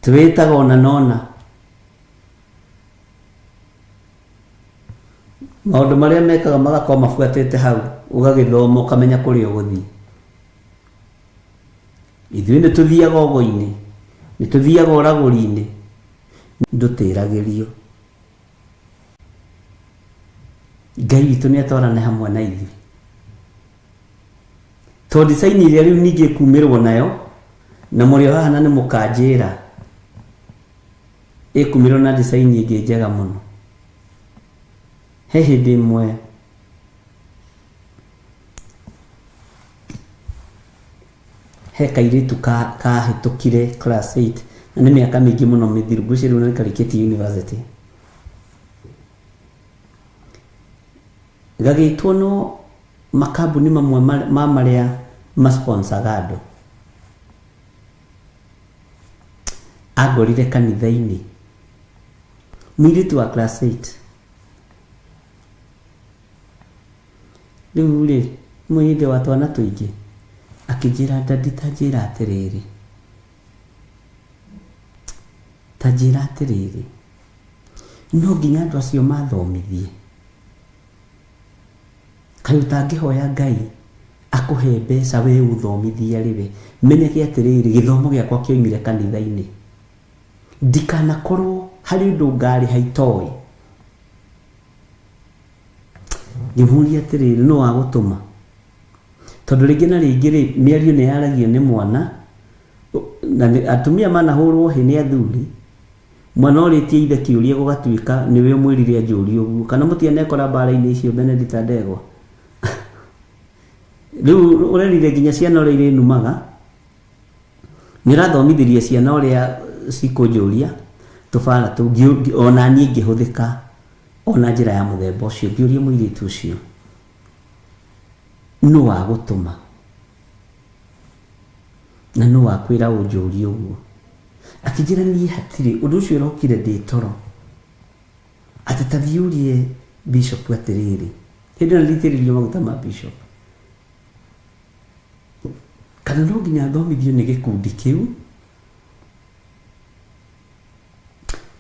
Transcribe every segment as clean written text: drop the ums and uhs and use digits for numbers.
Twĩtaga ona nona. Maũndũ marĩa mekaga magakorwo mabuatĩte hau, ũgagĩthoma ũkamenya kũrĩa ũgũthiĩ. Ithuĩ nĩ tũthiaga ũgo-inĩ, nĩ tũthiaga ũragũri-inĩ, ndũtĩragĩrio. Ngai witũ nĩ atwarane hamwe na ithuĩ. Tondũ design ĩrĩa rĩu ningĩ ĩkumĩrwo nayo, na mũrĩ o haha na nĩ mũkanjĩra, ĩkumĩrwo na design ĩngĩ njega mũno. He hĩndĩ ĩmwe he kairĩtu kahĩtũkire class 8 na nĩ mĩaka mĩingĩ mũno mĩthiru, ngwĩciria rĩu nĩ karĩkĩtie university. Gagĩtwo no makambuni mamwe ma marĩa ma sponsor ga andũ. Angorire kanitha-inĩ, mũirĩtu wa class 8. Rĩu rĩ, mũhĩndĩ wa twana tũingĩ, akĩnjĩra daddy ta njĩra atĩrĩrĩ, ta njĩra atĩrĩrĩ, no nginya andũ acio mathomithie? Kaĩ ũtangĩhoya Ngai akũhe mbeca we ũthomithie arĩ we? Menyage atĩrĩrĩ, gĩthomo gĩakwa kĩoimire kanitha-inĩ. Ndikanakorwo harĩ ũndũ ngarĩha itoĩ. Ngĩmũria atĩrĩrĩ, nũ wagũtũma? Tondũ rĩngĩ na rĩngĩ rĩ, mĩario nĩ yaragio nĩ mwana, na atumia manahũrwo hĩ nĩ athuri, mwana orĩtie ithe kĩũria gũgatuĩka nĩwe ũmwĩrire anjũrie ũguo. Kana mũtianekora mbara-inĩ icio Benedita Ndegwa? Rĩu ũrerire nginya ciana ũrĩa irĩnumaga, nĩ ũrathomithirie ciana ũrĩa cikũnjũria tũbara tũu, ona niĩ ngĩhũthĩka o na njĩra ya mũthemba ũcio. Ngĩũria mũirĩtu ũcio, nũ wagũtũma na nũ wakwĩra ũnjũrie ũguo? Akĩnjĩra niĩ hatirĩ ũndũ ũcio ũrokire ndĩ toro, atĩ ta thiĩ ũrie bishop atĩrĩrĩ, hĩndĩ ĩyo nĩnditĩrĩrio maguta ma bishop, kana no nginya thomithio nĩ gĩkundi kĩu?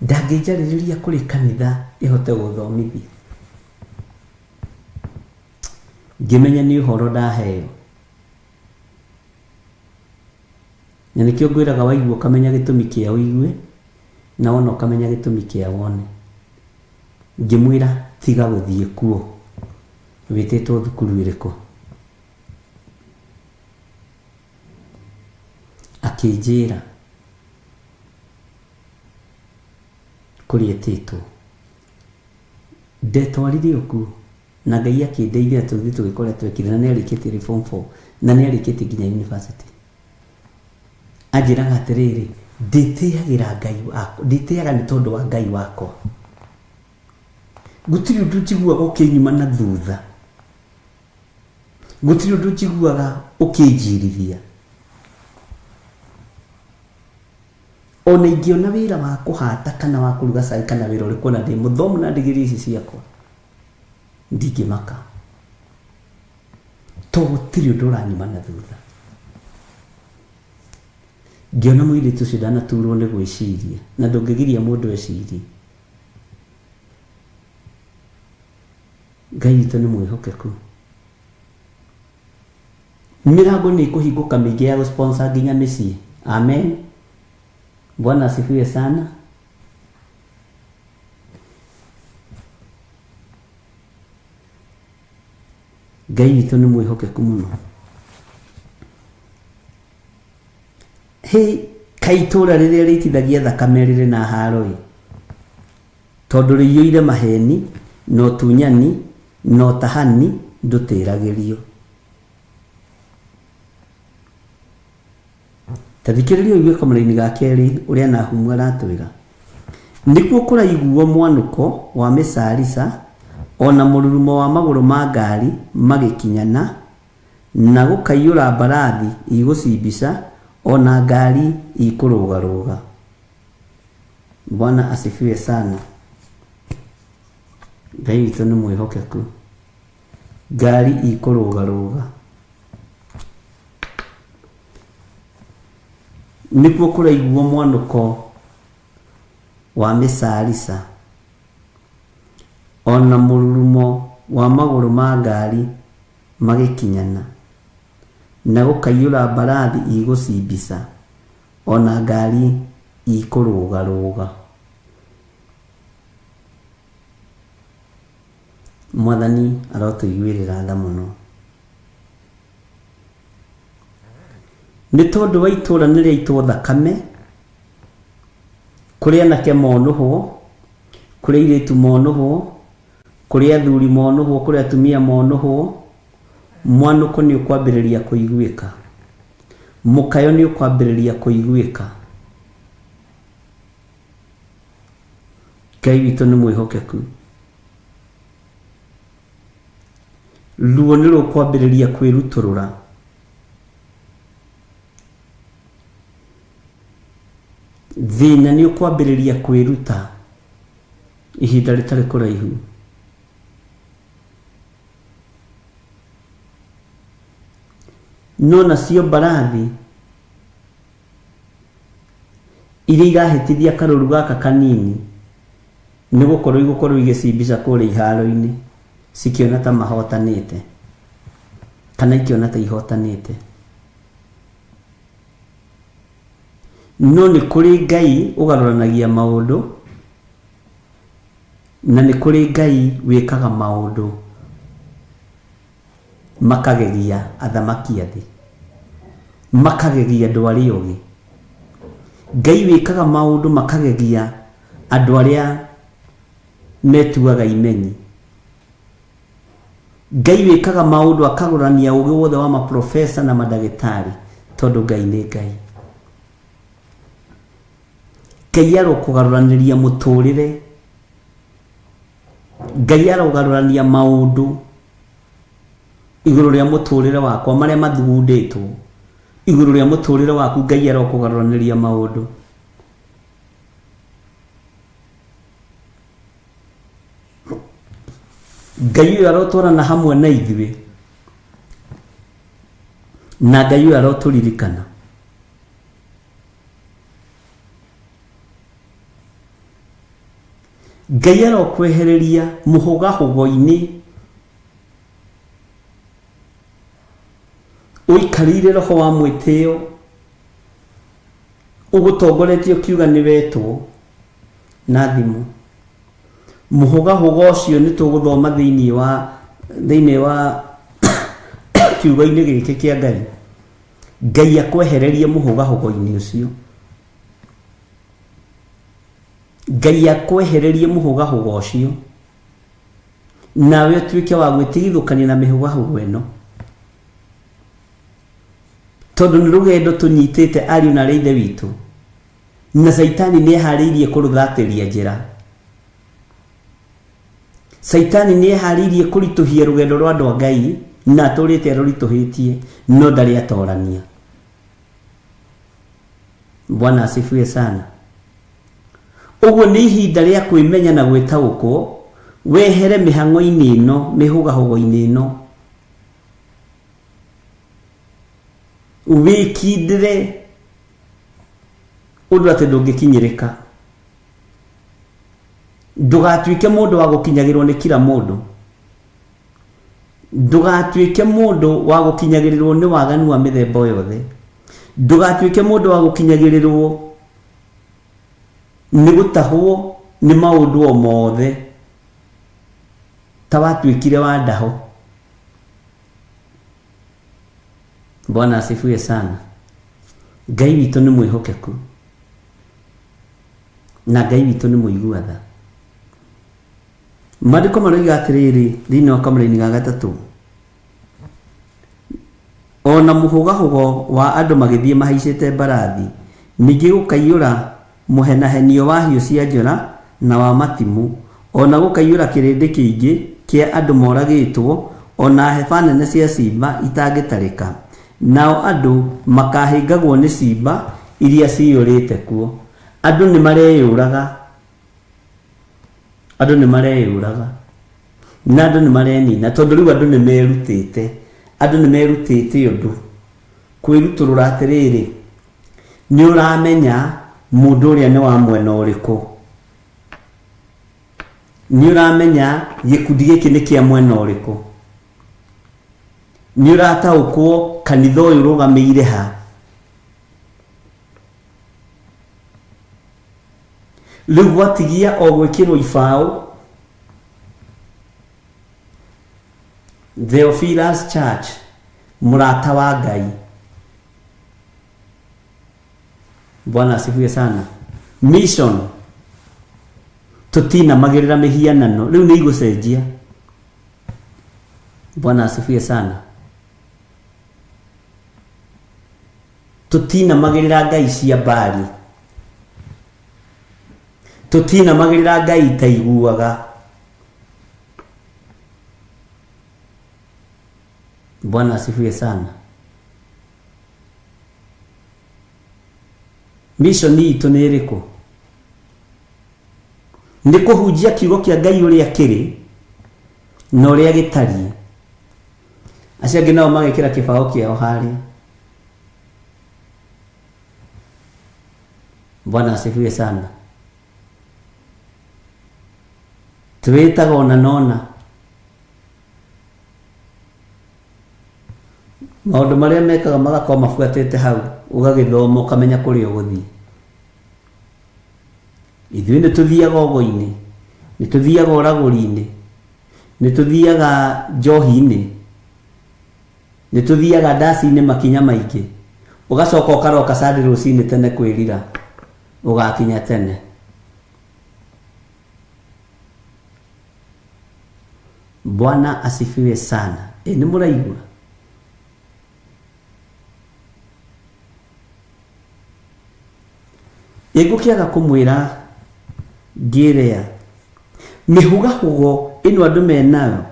Ndangĩnjarĩrĩria kũrĩ kanitha ĩhote gũthomithia. Ngĩmenya nĩ ũhoro ndaheo. Na nĩkĩo ngwĩraga waigua ũkamenya gĩtũmi kĩa ũigue, na wona ũkamenya gĩtũmi kĩa wone. Ngĩmwĩra tiga gũthiĩ kuo. Wĩtĩtwo thukuru ĩrĩkũ? Akĩnjĩra kũrĩa etĩtwo. Ndetwarire o kuo na Ngai akĩndeithia tũgĩthiĩ tũgĩka ũrĩa twekire na nĩ arĩkĩtie rĩu form four na nĩ arĩkĩtie nginya university. Anjĩraga atĩrĩrĩ, ndĩtĩagĩra Ngai wakwa, ndĩtĩaga nĩ tondũ wa Ngai wakwa. Gũtirĩ ũndũ njiguaga ũkĩnyuma na thutha. Gũtirĩ ũndũ njiguaga ũkĩnjirithia. Ona ingĩona wĩra wa kũhata kana wa kũruga cai kana wĩra ũrĩkũ ona ndĩ mũthomu na ndigiri ici ciakwa, ndingĩmaka. To gũtirĩ ũndũ ũranyuma na thutha. Ngĩona mũirĩtu ũcio ndanaturwo nĩ gwĩciria, na ndũngĩgiria mũndũ ecirie. Ngai witũ nĩ mwĩhokeku. Mĩrango nĩ ĩkũhingũka mĩingĩ ya gũ-sponsor nginya mĩciĩ. Amen. Bwana asifiwe sana. Ngai witũ nĩ mwĩhokeku mũno. Hĩ, kaĩ itũũra rĩrĩa rĩitithagia thakame rĩrĩ na haro-ĩ! Tondũ rĩiyũire maheeni, na ũtunyani, na ũtahani, ndũtĩragĩrio. Ta thikĩrĩria ũigue kamũraini ga kerĩ ũrĩa Nahumu aratwĩra. Nĩkuo kũraiguo mwanũko wa mĩcarica, o na mũrurumo wa magũrũ ma ngari magĩkinyana, na gũkaiyũra mbarathi igũcimbica, o na ngari ikũrũgarũga. Bwana asifiwe sana. Ngai witũ nĩ mwĩhokeku. Ngari ikũrũgarũga. Nĩkuo kũraiguo mwanũko wa mĩcarica, o na mũrurumo wa magũrũ ma ngari magĩkinyana, na gũkaiyũra mbarathi igũcimbica, o na ngari ikũrũgarũga. Mwathani arotũiguĩrĩra tha mũno. Nĩ tondũ wa itũũra nĩ rĩaitwo thakame, kũrĩ anake monũhwo, kũrĩ airĩtu monũhwo, kũrĩ athuri monũhwo, kũrĩ atumia monũhwo, mwanũko nĩ ũkwambĩrĩria kũiguĩka, mũkayo nĩ ũkwambĩrĩria kũiguĩka. Ngai witũ nĩ mwĩhokeku. Ruo nĩ rũkwambĩrĩria kwĩrutũrũra. Thĩna nĩ ũkwambĩrĩria kwĩruta ihinda rĩtarĩ kũraihu. No nacio mbarathi iria irahĩtithia karũru gaka kanini nĩ gũkorwo igũkorwo igĩcimbica kũrĩa iharo-inĩ cikĩona ta mahotanĩte kana ikĩona ta ihotanĩte. No nĩ kũrĩ Ngai ũgarũranagia maũndũ na nĩ kũrĩ Ngai wĩkaga maũndũ makagegia athamaki a thĩ, makagegia andũ arĩa ogĩ. Ngai wĩkaga maũndũ makagegia andũ arĩa metuaga imenyi. Ngai wĩkaga maũndũ akagũrania ũgĩ wothe wa maprofesa na mandagĩtarĩ, tondũ Ngai nĩ Ngai. Ngai arokũgarũranĩria mũtũrĩre, Ngai arogarũrania maũndũ igũrũ rĩa mũtũrĩre wakwa marĩa mathugundĩtwo igũrũ rĩa mũtũrĩre waku. Ngai arokũgarũranĩria maũndũ. Ngai ũyũ arotwarana hamwe na ithuĩ, na Ngai ũyũ arotũririkana. Ngai arokwehereria mũhũgahũgo-inĩ ũikarĩire roho wa mwĩtĩo ũgũtongoretie ũkiuga nĩ wetwo na thimũ. Mũhũgahũga ũcio nĩ tũgũthoma thĩinĩ wa kiugo-inĩ gĩkĩ kĩa Ngai. Ngai akwehererie mũhũgahũgo-inĩ ũcio. Ngai akwehererie mũhũgahũga ũcio, nawe ũtuĩke wa gwĩtigithũkania na mĩhũgahũgo ĩno, tondũ nĩ rũgendo tũnyitĩte, ariũ na arĩa ithe witũ, na Caitani nĩ eharĩirie kũrũthatĩria njĩra. Caitani nĩ eharĩirie kũritũhia rũgendo rwa andũ a Ngai, na atũrĩte arũritũhĩtie, no ndarĩ atorania. Bwana asifiwe sana. Ũguo nĩ ihinda rĩa kwĩmenya na gwĩtaũkwo, wehere mĩhang'o-inĩ ĩno, mĩhũgahũgo-inĩ ĩno, wĩkindĩre ũndũ atĩ ndũngĩkinyĩrĩka. Ndũgatuĩke mũndũ wa gũkinyagĩrwo nĩ kira mũndũ. Ndũgatuĩke mũndũ wa gũkinyagĩrĩrwo nĩ waganu wa mĩthemba o yothe. Ndũgatuĩke mũndũ wa gũkinyagĩrĩrwo nĩ gũtahwo nĩ maũndũ o mothe ta watuĩkire wa ndaho. Bwana asifiwe sana. Ngai witũ nĩ mwĩhokeku, na Ngai witũ nĩ mũigua tha. Maandĩko maroiga atĩrĩrĩ thĩinĩ wa kamũraini ga gatatũ: o na mũhũgahũgo wa andũ magĩthiĩ mahaicĩte mbarathi, ningĩ gũkaiyũra mũhenahenio wa hiũ cia njora na wa matimũ, o na gũkaiyũra kĩrĩndĩ kĩingĩ kĩa andũ moragĩtwo, o na heba nene cia ciimba itangĩtarĩka, nao andũ makahĩngagwo nĩ ciimba iria ciyũrĩte kuo. Andũ nĩ mareyũraga, andũ nĩ mareyũraga, na andũ nĩ marenina, tondũ rĩu andũ nĩ merutĩte, andũ nĩ merutĩte ũndũ kwĩrutũrũra atĩrĩrĩ, nĩ ũramenya mũndũ ũrĩa nĩ wa mwena ũrĩkũ. Nĩ ũramenya gĩkundi gĩkĩ nĩ kĩa mwena ũrĩkũ. Nĩ ũrataũkwo kanitha ũyũ ũrũgamĩire ha. Rĩu gwatigia o gwĩkĩrwo ibaũ Theophilus Church, mũrata wa Ngai. Bwana asifiwe sana. Mission tutinamagĩrĩra mĩhianano rĩu nĩ igũcenjia. Bwana asifiwe sana. Tutinamagĩrĩra ngai cia Baali, tutinamagĩrĩra ngai itaiguaga. Bwana asifiwe sana. Mission itũ nĩ ĩrĩkũ? Nĩ kũhunjia kiugo kĩa Ngai ũrĩa kĩrĩ na ũrĩa gĩtariĩ. Acio angĩ nao magekĩra kĩbaũ kĩao harĩa. Bwana asifiwe sana. Twĩtaga ona nona maũndũ marĩa mekaga magakorwo mabuatĩte hau, ũgagĩthoma ũkamenya kũrĩa ũgũthiĩ. Ithuĩ nĩ tũthiaga ũgo-inĩ, nĩ tũthiaga ũragũri-inĩ, nĩ tũthiaga njohi-inĩ, nĩ tũthiaga ndaci-inĩ makinya maingĩ, ũgacoka ũkaroka Sunday rũcinĩ tene kwĩrira, ũgakinya tene. Bwana asifiwe sana. Ĩ nĩ mũraigua? Ĩ ngũkĩaga kũmwĩra ngĩrĩa mĩhũgahũgo ĩno andũ menayo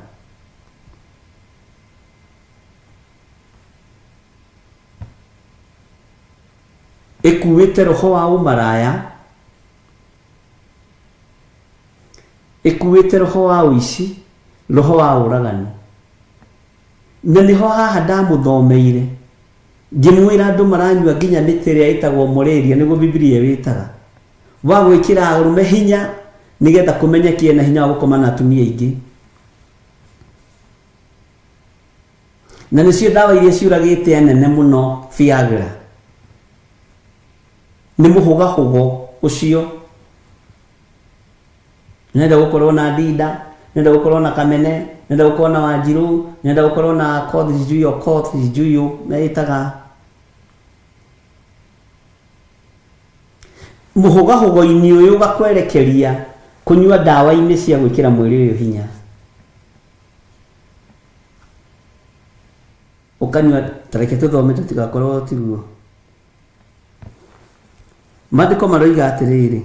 ĩkuĩte roho wa ũmaraya, ĩkuĩte roho wa ũici, roho wa ũragani. Na nĩho haha ndamũthomeire ngĩmwĩra andũ maranyua nginya mĩtĩ ĩrĩa ĩtagwo moreria, nĩguo Bibilia ĩwĩtaga, wa gwĩkĩra arũme hinya nĩgetha kũmenyeke ena hinya wa gũkoma na atumia aingĩ. Na nĩcio ndawa iria ciũragĩte anene mũno, Viagra. Nĩ mũhũgahũgo ũcio. Nĩenda gũkorwo na Ndinda, nĩenda gũkorwo na Kamene, nĩenda gũkorwo na Wanjirũ, nĩenda gũkorwo na Akoth sijui Okoth sijui ũ, na ĩtaga mũhũgahũgo-inĩ ũyũ ũgakwerekeria kũnyua ndawa-inĩ cia gwĩkĩra mwĩrĩ ũyũ hinya. Ũkanyua, ta reke tũthome tũtigakorwo tiguo. Maandĩko maroiga atĩrĩrĩ,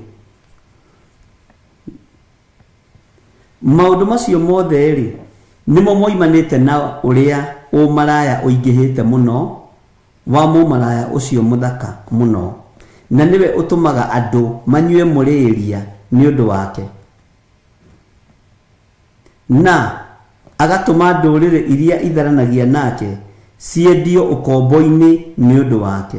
maũndũ macio mothe-rĩ, nĩmo moimanĩte na ũrĩa ũmaraya ũingĩhĩte mũno wa mũmaraya ũcio mũthaka mũno, na nĩwe ũtũmaga andũ manyue mũrĩĩria nĩ ũndũ wake. Na agatũma ndũrĩrĩ iria itharanagia nake ciendio ũkombo-inĩ nĩ ũndũ wake,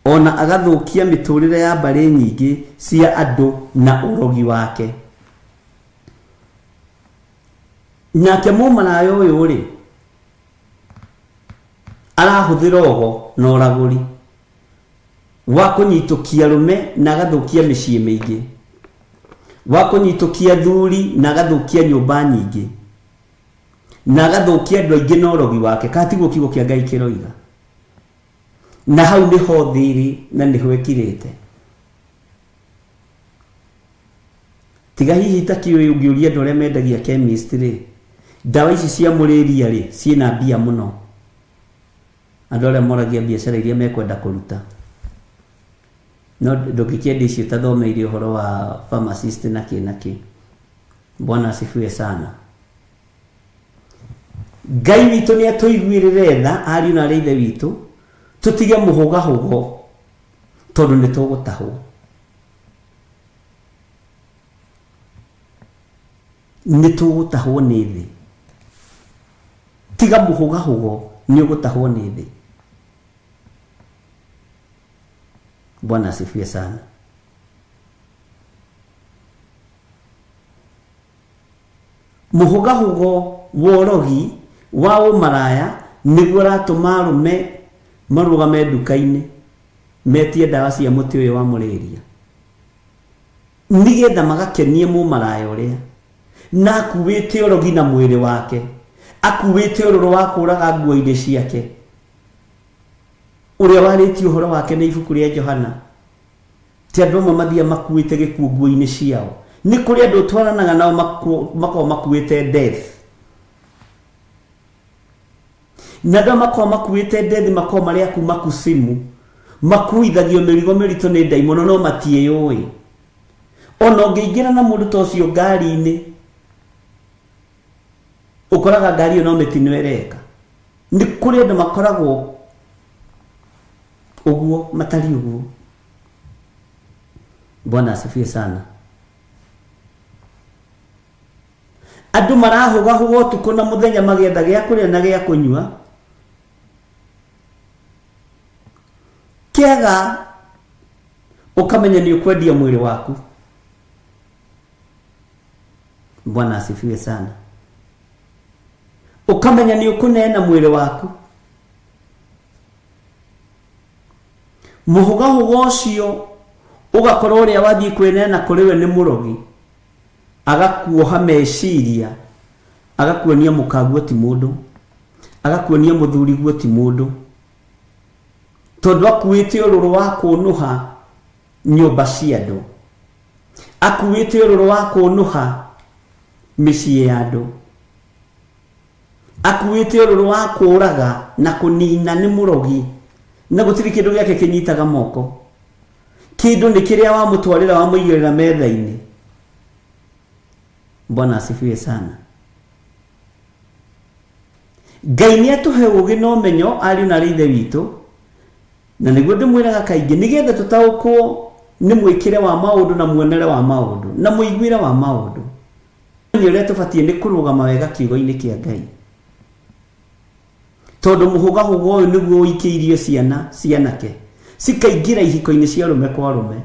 o na agathũkia mĩtũũrĩre ya mbarĩ nyingĩ cia andũ na ũrogi wake. Nake mũmaraya ũyũ-rĩ, arahũthĩra ũgo na ũragũri wa kũnyitũkia arũme na agathũkia mĩciĩ mĩingĩ, wa kũnyitũkia athuri na agathũkia nyũmba nyingĩ, na agathũkia andũ aingĩ na ũrogi wake. Kana tiguo kiugo kĩa Ngai kĩroiga? Na hau nĩho thĩ ĩrĩ na nĩho ĩkirĩte. Tiga hihi ta kĩũĩ ũngĩũria andũ arĩa mendagia chemist rĩ, ndawa ici cia mũrĩria rĩ, ciĩna mbia mũno. Andũ arĩa moragia biacara iria mekwenda kũruta. No ndũngĩkĩendia icio ũtathomeire ũhoro wa pharmacist na kĩ na kĩ. Bwana asifiwe sana. Ngai witũ nĩ atũiguĩrĩre tha ariũ na arĩ ithe witũ, tũtige mũhũgahũgo tondũ nĩ tũgũtahwo. Nĩ tũgũtahwo nĩ thĩ. Tiga mũhũgahũgo nĩ ũgũtahwo nĩ thĩ. Bwana asifiwe sana. Mũhũgahũgo wa ũrogi wa ũmaraya nĩguo ũratũma arũme marũgame nduka-inĩ metie ndawa cia mũtĩ ũyũ wa mũrĩria nĩgetha magakenie mũmaraya ũrĩa na akuĩte ũrogi na mwĩrĩ wake, akuĩte ũrũrũ wa kũraga nguo-inĩ ciake, ũrĩa warĩtie ũhoro wake nĩ ibuku rĩa Johana. Ti andũ amwe mathiaga makuĩte gĩkuũ nguo-inĩ ciao. Nĩ kũrĩ andũ ũtwaranaga nao makoragwo makuĩte death. Na andũ aya makoragwo makuĩte death makoragwo marĩ a kuma kusimu, makuithagio mĩrigo mĩritũ nĩ ndaimono no matiĩyũĩ. Ona ũngĩingĩra na mũndũ ta ũcio ngari-inĩ, ũkoraga ngari ĩyo no mĩtino ĩreka. Nĩ kũrĩ andũ makoragwo ũguo, matariĩ ũguo. Bwana asifiwe sana. Andũ marahũgahũga ũtukũ na mũthenya magĩetha gĩa kũrĩa na gĩa kũnyua. Kĩaga ũkamenya nĩ ũkwendia mwĩrĩ waku. Bwana asifiwe sana. Ũkamenya nĩ ũkũneana mwĩrĩ waku. Mũhũgahũga ũcio ũgakorwo ũrĩa wathiĩ kwĩneana kũrĩ we nĩ mũrogi, agakuoha meciria, agakuonia mũkaguo ti mũndũ, agakuonia mũthuriguo ti mũndũ, tondũ akuĩte ũrũrũ wa kũnũha nyũmba cia andũ, akuĩte ũrũrũ wa kũnũha mĩciĩ ya andũ, akuĩte ũrũrũ wa kũũraga na kũnina, nĩ mũrogi, na gũtirĩ kĩndũ gĩake kĩnyitaga moko. Kĩndũ nĩ kĩrĩa wamũtwarĩra wamũigĩrĩra metha-inĩ. Bwana asifiwe sana. Ngai nĩ atũhe ũũgĩ na ũmenyo ariũ na arĩ ithe witũ, na nĩguo ndĩmwĩraga kaingĩ, nĩgetha tũtaũkwo nĩ mwĩkĩre wa maũndũ na muonere wa maũndũ na mũiguĩre wa maũndũ. Ũmenyo ũrĩa tũbatiĩ nĩ kũrũgama wega kiugo-inĩ kĩa Ngai, tondũ mũhũgahũga ũyũ nĩguo ũikĩirio ciana cianake cikaingĩra ihiko-inĩ cia arũme kwa arũme.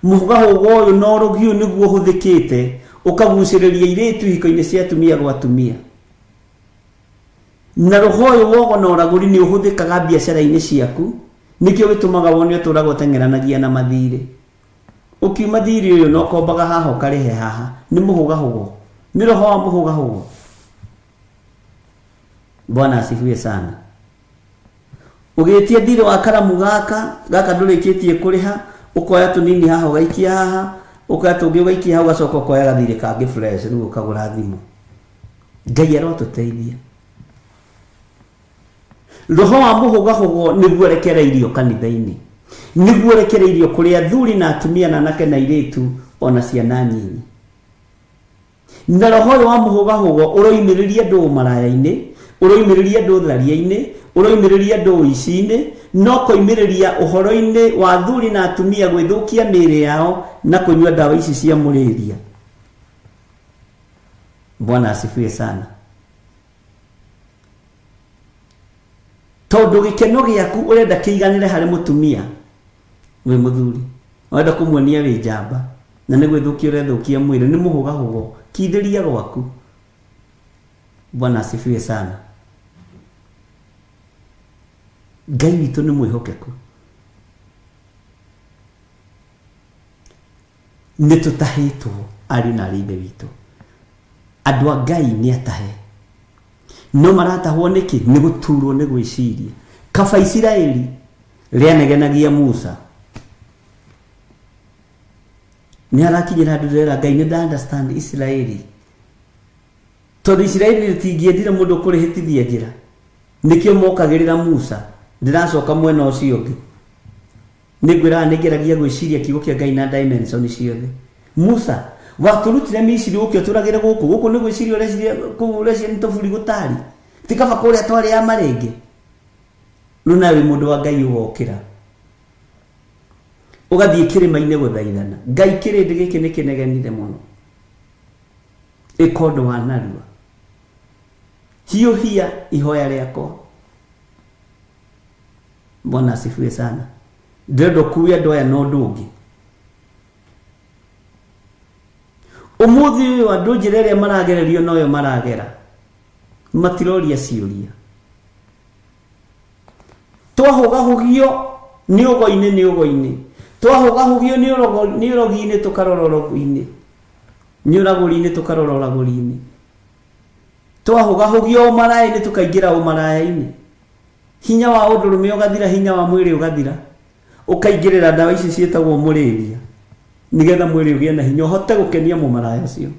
Mũhũgahũga ũyũ na ũrogi ũyũ nĩguo ũhũthĩkĩte ũkagucĩrĩria airĩtu ihiko-inĩ cia atumia gwa atumia. Na roho ũyũ wogo na ũragũri nĩ ũhũthĩkaga biacara-inĩ ciaku, nĩkĩo gĩtũmaga wone ũtũraga ũteng'eranagia na mathirĩ. Ũkiuma thirĩ ũyũ na ũkombaga haha ũkarĩhe haha, nĩ mũhũgahũgo, nĩ roho wa mũhũgahũgo. Bwana asifiwe sana. Ũgĩtia thirĩ wa karamu gaka, gaka ndũrĩkĩtie kũrĩha, ũkoya tũnini haha ũgaikia haha, ũkoya tũngĩ ũgaikia haha, ũgacoka ũkoya gathirĩ kangĩ fresh rĩu ũkagũra thimũ. Ngai arotũteithia. Roho wa mũhũgahũgo nĩguo ũrekereirio kanitha-inĩ, nĩguo ũrekereirio kũrĩ athuri na atumia na anake na airĩtu o na ciana nyinyi. Na roho ũyũ wa mũhũgahũgo ũroimĩrĩria andũ ũmaraya-inĩ, ũroimĩrĩria andũ ũtharia-inĩ, ũroimĩrĩria andũ ũici-inĩ, na ũkoimĩrĩria ũhoro-inĩ wa athuri na atumia gwĩthũkia mĩĩrĩ yao na kũnyua ndawa ici cia mũrĩria. Bwana asifiwe sana. Tondũ gĩkeno gĩaku ũrenda kĩiganĩre harĩ mũtumia wĩ mũthuri, ũrenda kũmuonia wĩ njamba, na nĩ gwĩthũkia ũrethũkia mwĩrĩ, nĩ mũhũgahũgo, kindĩria gwaku. Bwana asifiwe sana. Ngai witũ nĩ mwĩhokeku. Nĩ tũtahĩtwo ariũ na arĩ ithe witũ. Andũ a Ngai nĩ atahe. No maratahwo nĩkĩ? Nĩ gũturwo nĩ gwĩciria. Kaba Isiraeli rĩanegenagia Musa. Nĩ harakinyĩra handũ ndĩrera Ngai nĩ nda understand Isiraeli. Tondũ Isiraeli rĩtingĩendire mũndũ ũkũrĩhĩtithia njĩra. Nĩkĩo mokagĩrĩra Musa. Ndĩracoka mwena ũcio ũngĩ. Nĩ ngwĩraga nĩ ngeragia gwĩciria kiugo kĩa Ngai na dimension ciothe. Musa, watũrutire Misiri ũke ũtũragĩre gũkũ, gũkũ nĩ gwĩciria ũreciria kũu ũreciria nĩ tũburi gũtari. Ti kaba kũrĩa twarĩ a marenge. Rĩu nawe wĩ mũndũ wa Ngai ũgokĩra. Ũgathiĩ kĩrĩma-inĩ gũthaithana. Ngai kĩrĩndĩ gĩkĩ nĩ kĩnegenire mũno. Ĩka ũndũ wa narua. Hiũhia ihoya rĩakwa. Bwana asifiwe sana. Ndĩrenda ũkue andũ aya na ũndũ ũngĩ. Ũmũthĩ ũyũ andũ njĩra ĩrĩa maragererio noyo maragera, matiroria ciũria. Twahũgahũgio nĩ ũgo-inĩ nĩ ũgo-inĩ, twahũgahũgio nĩ ũrogi-inĩ tũkarora ũrogi-inĩ, nĩ ũragũri-inĩ tũkarora ũragũri-inĩ, twahũgahũgio ũmaraya-inĩ tũkaingĩra ũmaraya-inĩ. Hinya wa ũndũrũme ũgathira, hinya wa mwĩrĩ ũgathira, ũkaingĩrĩra ndawa ici ciĩtagwo mũrĩria nĩgetha mwĩrĩ ũgĩe na hinya ũhote gũkenia mũmaraya ũcio.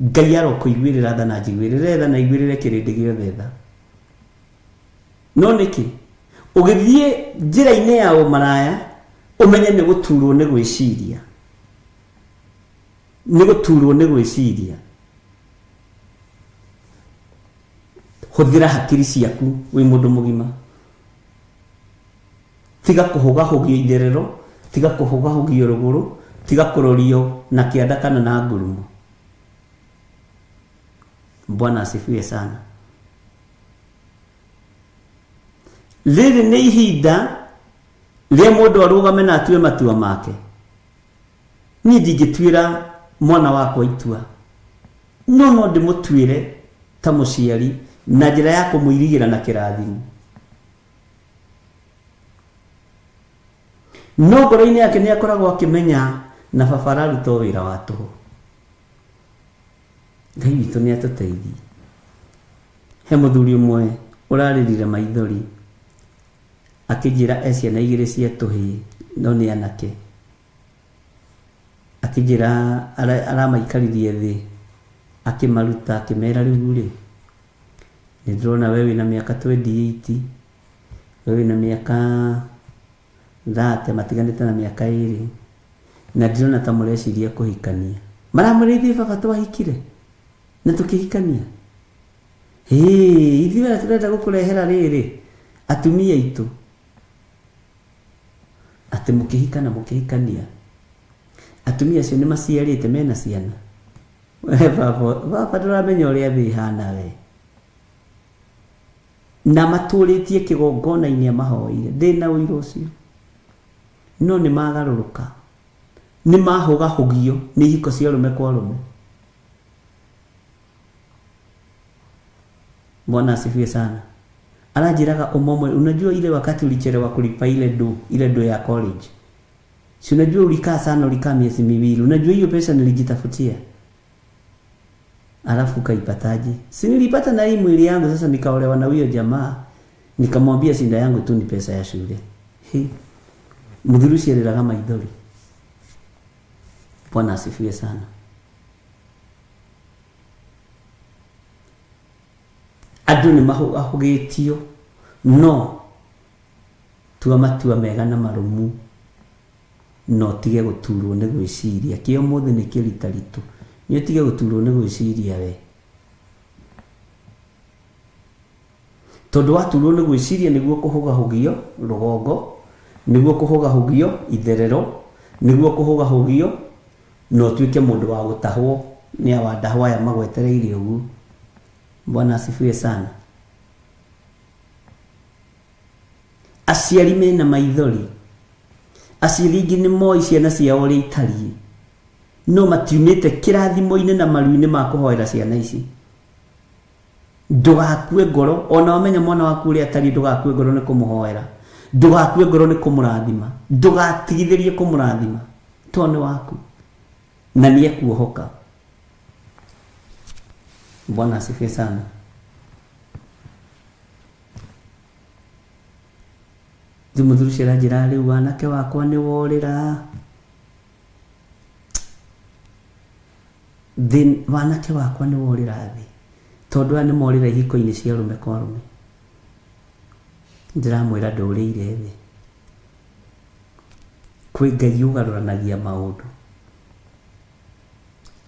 Ngai arokũiguĩrĩra tha na njiguĩrĩre tha na aiguĩrĩre kĩrĩndĩ gĩothe tha. No nĩkĩ ũgĩthiĩ njĩra-inĩ ya ũmaraya ũmenye nĩ gũturwo nĩ gwĩciria, nĩ gũturwo nĩ gwĩciria. Hũthĩra hakiri ciaku wĩ mũndũ mũgima. Tiga kũhũgahũgio itherero, tiga kũhũgahũgio rũgũrũ, tiga kũrorio na kĩanda kana na ngurumo. Bwana asifiwe sana. Rĩrĩ nĩ ihinda rĩa mũndũ arũgame na atue matua make. Niĩ ndingĩtuĩra mwana wakwa itua, no no ndĩmũtuĩre ta mũciari na njĩra ya kũmũirigĩra na kĩrathimo. No ngoro-inĩ yake nĩ akoragwo akĩmenya na baba araruta o wĩra wa tũhũ. Ngai witũ nĩ atũteithie. He mũthuri ũmwe ũrarĩrire maithori akĩnjĩra e ciana igĩrĩ cia tũhĩĩ no nĩ anake. Akĩnjĩra aramaikaririe thĩ akĩmaruta akĩmera rĩu rĩ, nĩ ndĩrona we wĩna mĩaka 28, we wĩna mĩaka 30, matiganĩte na mĩaka ĩrĩ, na ndirona ta mũreciria kũhikania. Maramwĩra ithuĩ baba twahikire na tũkĩhikania. Hĩĩ, ithuĩ arĩa tũrenda gũkũrehera rĩrĩ, atumia aitũ, atĩ mũkĩhikana mũkĩhikania, atumia acio nĩ maciarĩte mena ciana. We baba, baba ndũramenya ũrĩa thĩ ĩhana we. Na matũrĩtie kĩgongona-inĩ amahoeire, ndĩna ũira ũcio. No nĩ magarũrũka, nĩ mahũgahũgio nĩ ihiko cia arũme kwa arũme. Bwana asifiwe sana. Aranjĩraga ũmwe, unajua ile wakati ulichelewa kulipa ile do ya college. Si unajua ulikaa sana, ulikaa miezi miwili. Unajua hiyo pesa nilijitafutia. Alafu ukaipataje? Si nilipata na hii mwili yangu, sasa nikaolewa na huyo jamaa. Nikamwambia shinda yangu tu ni pesa ya shule. He. Mũthuri ũcio arĩraga maithori. Bwana asifiwe sana. Andũ nĩ mahũgahũgĩtio, no tua matua mega na marũmu, na ũtige gũturwo nĩ gwĩciria. Kĩa ũmũthĩ nĩ kĩritaritũ, nĩ ũtige gũturwo nĩ gwĩciria we. Tondũ waturwo nĩ gwĩciria nĩguo kũhũgahũgio rũgongo, nĩguo kũhũgahũgio itherero, nĩguo kũhũgahũgio na ũtuĩke mũndũ wa gũtahwo nĩ awandahwo aya magwetereire ũguo. Bwana asifiwe sana. Aciari mena maithori, aciari aingĩ nĩ moĩ ciana ciao ũrĩa itariĩ, no matiumĩte kĩrathimo-inĩ na maru-inĩ ma kũhoera ciana ici. Ndũgakue ngoro, ona wamenya mwana waku ũrĩa atariĩ, ndũgakue ngoro nĩ kũmũhoera, ndũgakue ngoro nĩ kũmũrathima, ndũgatigithĩrie kũmũrathima, tondũ nĩ waku na nĩ ekuohoka. Bwana asifiwe sana. Rĩu mũthuri ũcio aranjĩra rĩu wanake wakwa nĩ worĩra, thĩ wanake wakwa nĩ worĩra thĩ, tondũ aya nĩ morĩra ihiko-inĩ cia arũme kwa arũme. Ndĩramwĩra ndũrĩire thĩ, kwĩ Ngai ũgarũranagia maũndũ,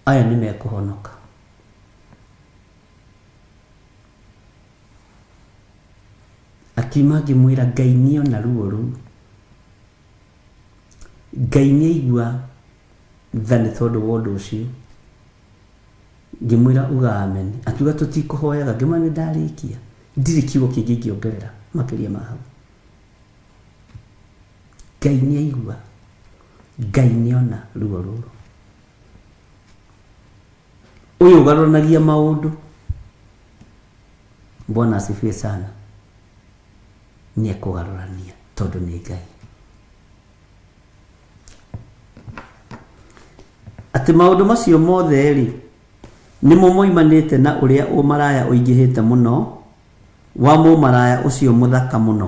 aya nĩ mekũhonoka. Akiuma ngĩmwĩra Ngai nĩona ruo rũu, Ngai nĩaigua tha nĩ tondũ wa ũndũ ũcio. Ngĩmwĩra uga amen, akiuga tũtikũhoyaga, ngĩmwĩra nĩ ndarĩkia, ndirĩ kiugo kĩngĩ ingĩongerera makĩria ma hau. Ngai nĩaigua, Ngai nĩona ruo rũrũ. Ũyũ ũgarũranagia maũndũ. Bwana asifiwe sana. Nĩ ekũgarũrania tondũ nĩ Ngai. Atĩ maũndũ macio mothe-rĩ, nĩmo moimanĩte na ũrĩa ũmaraya ũingĩhĩte mũno wa mũmaraya ũcio mũthaka mũno.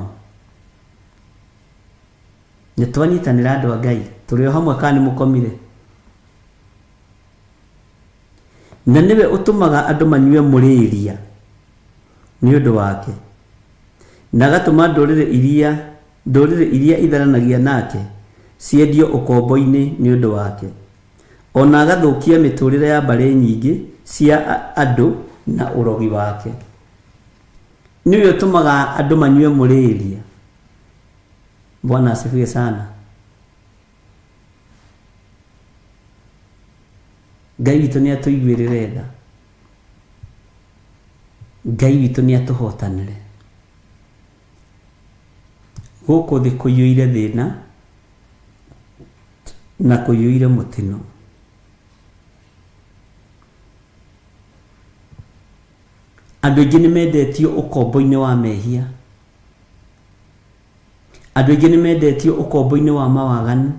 Nĩ twanyitanĩra andũ a Ngai, tũrĩ o hamwe kana nĩ mũkomire? Na nĩwe ũtũmaga andũ manyue mũrĩria nĩ ũndũ wake, na agatũma ndũrĩrĩ iria ndũrĩrĩ iria itharanagia nake ciendio ũkombo-inĩ nĩ ũndũ wake, o na agathũkia mĩtũũrĩre ya mbarĩ nyingĩ cia andũ na ũrogi wake. Nĩwe ũtũmaga andũ manyue mũrĩria. Bwana asifiwe sana. Ngai witũ nĩ atũiguĩrĩre tha. Ngai witũ nĩ atũhotanĩre. Gũkũ thĩ kũiyũire thĩna na kũiyũire mũtino. Andũ aingĩ nĩ mendetio ũkombo-inĩ wa mehia. Andũ aingĩ nĩ mendetio ũkombo-inĩ wa mawaganu.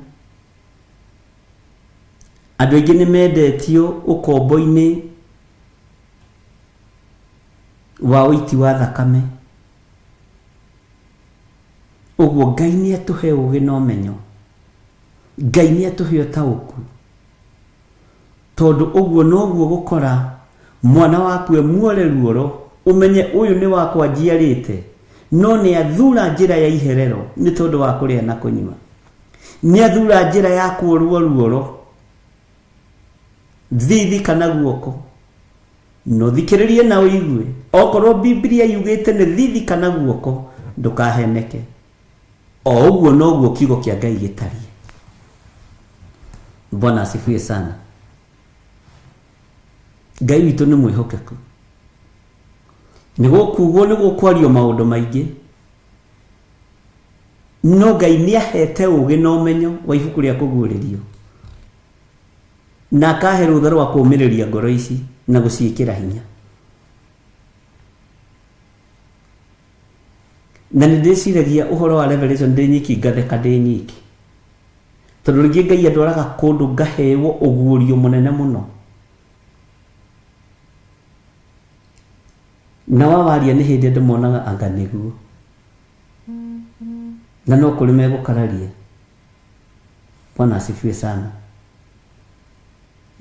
Andũ aingĩ nĩ mendetio ũkombo-inĩ wa ũiti wa thakame. Ũguo Ngai nĩ atũhe ũgĩ na ũmenyo. Ngai nĩ atũhe ũtaũku. Tondũ ũguo noguo gũkora mwana waku e muore ruoro ũmenye ũyũ nĩ wakwa njiarĩte no nĩ athura njĩra ya iherero nĩ tondũ wa kũrĩa na kũnyua. Nĩ athura njĩra ya kuorwo ruoro thithi kana guoko. Na ũthikĩrĩrie na ũigue okorwo Bibilia yugĩte nĩ thithi kana guoko ndũkaheneke. O ũguo noguo kiugo kĩa Ngai gĩtariĩ. Bwana asifiwe sana. Ngai witũ nĩ mwĩhokeku. Nĩ gũkugwo nĩ gũkwario maũndũ maingĩ, no Ngai nĩ ahete ũũgĩ na ũmenyo wa ibuku rĩa kũguũrĩrio na akahe rũtha rwa kũũmĩrĩria ngoro ici na gũciĩkĩra hinya. Na nĩ ndĩciragia ũhoro wa Revelation ndĩ nyiki ngatheka ndĩ nyiki. Tondũ rĩngĩ Ngai andwaraga kũndũ ngaheo ũguũrio mũnene mũno. Na wawaria nĩ hĩndĩ andũ monaga anga nĩguo. Na no kũrĩ megũkararia. Bwana asifiwe sana.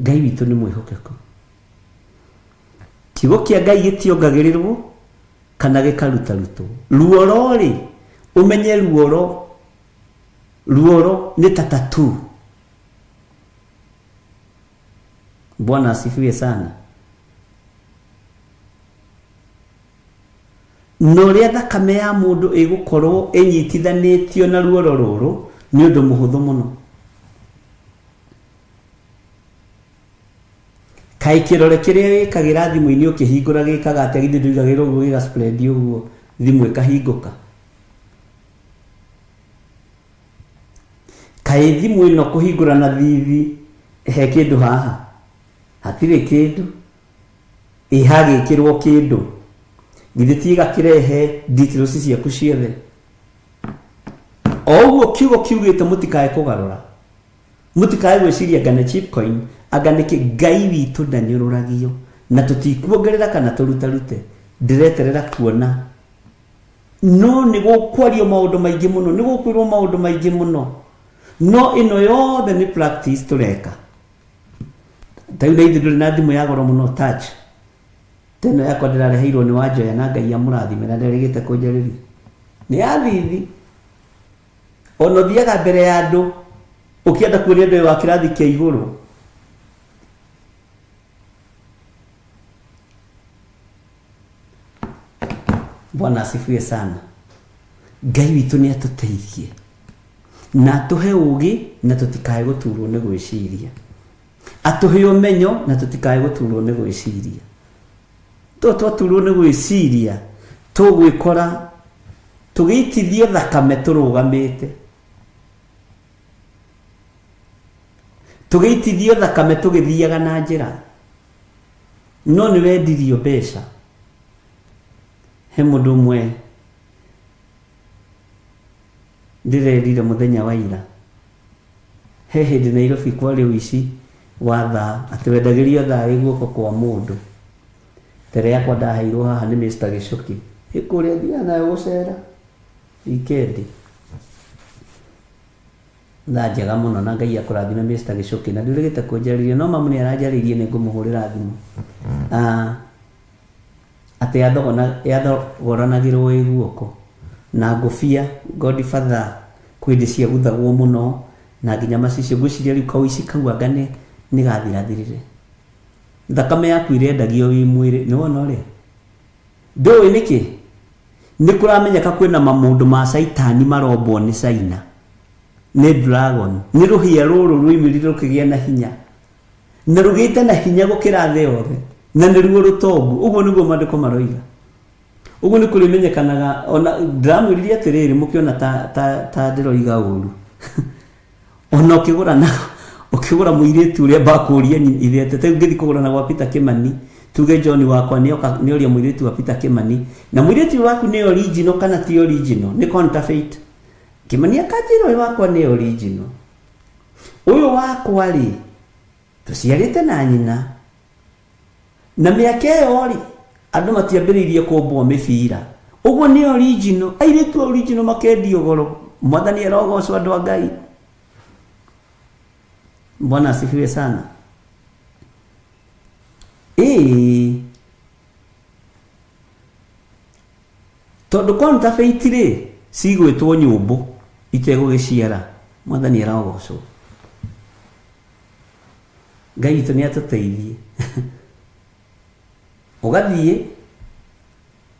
Ngai witũ nĩ mwĩhokeku. Kiugo kĩa Ngai gĩtiongagĩrĩrwo kana gĩkarutarutwo. Ruoro-rĩ, ũmenye ruoro, ruoro nĩ ta tattoo. Bwana asifiwe sana. Na ũrĩa thakame ya mũndũ ĩgũkorwo ĩnyitithanĩtio na ruoro rũrũ nĩ ũndũ mũhũthũ mũno. Kaĩ kĩrore kĩrĩa wĩkagĩra thimũ-inĩ ũkĩhingũra gĩkaga atĩa githĩ ndũigagĩra ũguo gĩga spread ũguo thimũ ĩkahingũka? Kaĩ thimũ ĩno kũhingũra na thithi he kĩndũ haha? Hatirĩ kĩndũ. Ĩ hagĩkĩrwo kĩndũ? Githĩ ti ĩgakĩrehe details ciaku ciothe? O ũguo kiugo kiugĩte mũtikae kũgarũra. Mũtikae gwĩciria anga nĩ cheap coin, anga nĩkĩ, Ngai witũ ndanyũrũragio, na tũtikuongerera kana tũrutarute, ndĩreterera kuona, no nĩ gũkwario maũndũ maingĩ mũno, nĩ gũkwĩrwo maũndũ maingĩ mũno, no ĩno yothe nĩ practice tũreka. Ta rĩu na ithuĩ ndũrĩ na thimũ ya goro mũno touch, ta ĩno yakwa ndĩrareheirwo nĩ Wanjoya na Ngai amũrathime na nderĩgĩte kũnjarĩria, nĩ ya thithi. Ona ũthiaga mbere ya andũ ũkĩenda kuonia andũ wĩ wa kĩrathi kĩa igũrũ. Bwana asifiwe sana. Ngai witũ nĩ atũteithie na atũhe ũũgĩ na tũtikae gũturwo nĩ gwĩciria. Atũhe ũmenyo na tũtikae gũturwo nĩ gwĩciria. To twaturwo nĩ gwĩciria tũgwĩkora tũgĩitithio thakame tũrũgamĩte. Tũgĩitithio thakame tũgĩthiaga na njĩra. No nĩ wendirio mbeca. He mũndũ ũmwe ndĩrerire mũthenya wa ira. He hĩndĩ Nairobi kwarĩ ũici wa thaa, atĩ wendagĩrio thaa ĩ guoko kwa mũndũ. Tere yakwa ndaheirwo haha nĩ Mr. Gĩcũkĩ. Ĩ kũrĩa thiaga nayo gũcera wikendi. Thaa njega mũno na Ngai akũrathime Mr. Gĩcũkĩ. Na ndũrĩgĩte kũnjarĩria no mamu nĩ aranjarĩirie nĩ ngũmũhũrĩra thimũ. Ah, atĩ yathogoranagĩrwo ĩ guoko. Na ngũbia Godfather kwĩ hĩndĩ ciaguthagwo mũno na nginya macicio. Ngwĩciria rĩu kaũici kau anga nĩ gathirathirire. Thakame yaku ĩrendagio wĩ mwĩrĩ. Nĩ wona ũrĩa? Ndũĩ nĩkĩ? Nĩ kũramenyeka kwĩna mamũndũ ma caitani marombwo nĩ China. Nĩ dragon. Nĩ rũhĩa rũrũ rwoimĩrire rũkĩgĩa na hinya. Na rũgĩte na hinya gũkĩra thĩ yothe. Na nĩruo rũtongu. Ũguo nĩguo maandĩko maroiga. Ũguo nĩ kũrĩmenyekanaga ona ndĩramwĩrire atĩrĩrĩ mũkĩona ta, ta, ta ndĩroiga ũru. Ona ũkĩgũra na ũkĩgũra mũirĩtu ũrĩa mbakũria ithe atĩ rĩu ngĩthiĩ kũgũra na gwa Peter Kimani tuge John wakwa nĩoka nĩoria mũirĩtu wa Peter Kimani na mũirĩtu ũyũ waku nĩ original kana ti original nĩ counterfeit. Kimani akanjĩra ũyũ wakwa nĩ original. Ũyũ wakwa rĩ tũciarĩte na nyina na mĩaka ĩyo rĩ andũ matiambĩrĩirie kũmbwo mĩbira ũguo nĩ original airĩtu original makendio goro mwathani arogocwo andũ a Ngai. Bwana asifiwe sana. Ĩĩ tondũ counterfeit rĩ cigwĩtwo nyũmbũ itegũgĩciara mwathani arogocwo. Ngai witũ nĩ atũteithie. Ũgathiĩ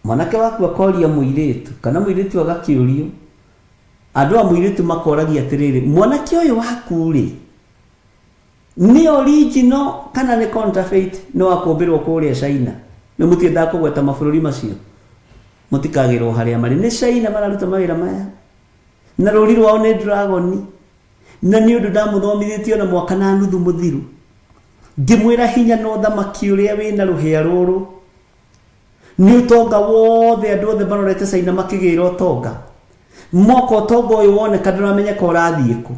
mwanake waku akoria mũirĩtu kana mũirĩtu agakĩũrio andũ a mũirĩtu makoragia atĩrĩrĩ mwanake ũyũ waku rĩ nĩ original kana nĩ counterfeit nĩ wa kũmbĩrwo kũrĩa China nĩ mũtiendaga kũgweta mabũrũri macio mũtikagĩrwo harĩa marĩ nĩ China mararuta mawĩra maya na rũri rwao nĩ dragon na nĩ ũndũ ndamũthomithĩtie ona mwaka na nuthu mũthiru ngĩmwĩra hinya na ũthamaki ũrĩa wĩna rũhĩa rũrũ nĩ ũtonga wothe andũ othe marorete China makĩgĩra ũtonga moka ũtonga ũyũ woneka ndũramenyeka ũrathiĩ kũ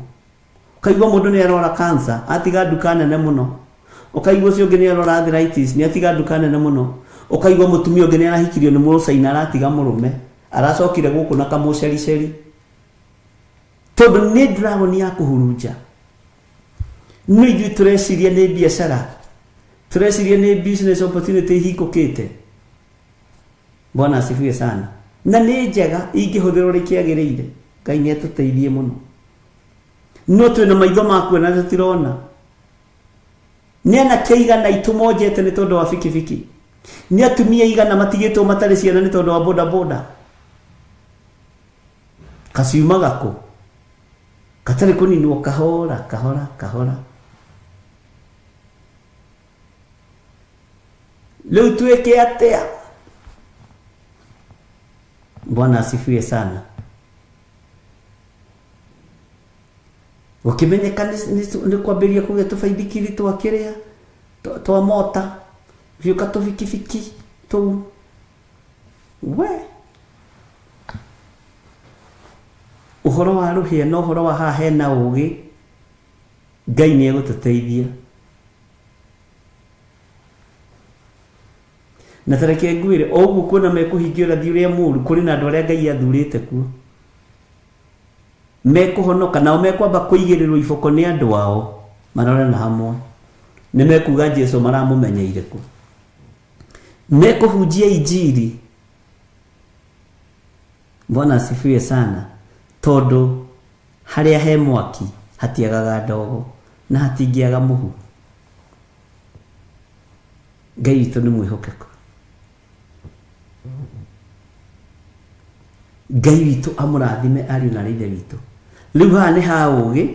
ũkaigua mũndũ nĩ arora cancer atiga nduka nene mũno ũkaigua ũcio ũngĩ nĩ arora arthritis nĩ atiga nduka nene mũno ũkaigua mũtumia ũngĩ nĩ arahikirio nĩ mũcaina aratiga mũrũme aracokire gũkũ na kamũcericeri tondũ nĩ dragon ya kũhurunja no ithuĩ tũreciria nĩ biacara tũreciria nĩ business opportunity ihingũkĩte. Bwana asifiwe sana. Na nĩ njega ingĩhũthĩrwo ũrĩa kĩagĩrĩire. Ngai nĩ atũteithie mũno. No twĩna maitho ma kuona tũtirona. Nĩ anake aigana aitũ monjete nĩ tondũ wa bikibiki. Nĩ atumia aigana matigĩtwo matarĩ ciana nĩ tondũ wa bodaboda. Kaciumaga kũ? Gatarĩ kũninwo kahora kahora kahora. Rĩu twĩke atĩa? Bwana asifiwe sana. Gũkĩmenyeka nĩ kwambĩrĩria kũgĩa tũbaithikiri twa kĩrĩa twa mota gĩũka tũbikibiki tũu we ũhoro wa rũhĩa na ũhoro wa haha hena ũgĩ Ngai nĩ egũtũteithia. Na ta reke ngwĩre, o ũguo kuona mekũhingia ũrathi ũrĩa mũũru, kũrĩ na andũ arĩa Ngai athurĩte kuo. Mekũhonoka, nao mekwamba kũigĩrĩrwo iboko nĩ andũ ao, marore na hamwe. Nĩ mekuga Jesu maramũmenyeire kũ. Mekũhunjia injiri. Bwana asifiwe sana. Tondũ harĩa he mwaki hatiagaga ndogo na hatingĩaga mũhu. Ngai witũ nĩ mwĩhokeku. Ngai witũ amũrathime ariũ na ithe witũ. Rĩu haha nĩ ha ũgĩ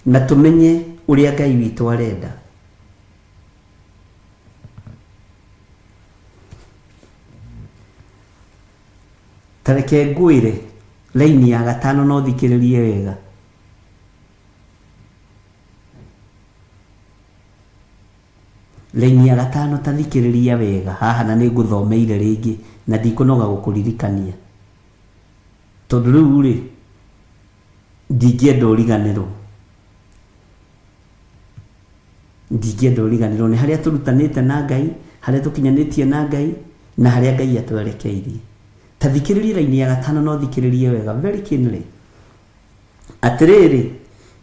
na tũmenye ũrĩa Ngai witũ arenda. Ta reke ngwĩre raini ya gatano na ũthikĩrĩrie wega. Raini ya gatano ta thikĩrĩria wega haha na nĩ ngũthomeire rĩngĩ na ndikũnoga gũkũririkania. Tondũ rĩu rĩ, ndingĩenda ũriganĩrwo. Ndingĩenda ũriganĩrwo nĩ harĩa tũrutanĩte na Ngai, harĩa tũkinyanĩtie na Ngai, na harĩa Ngai atwerekeirie. Ta thikĩrĩria raini ya gatano na ũthikĩrĩrie wega very keenly. Atĩrĩrĩ,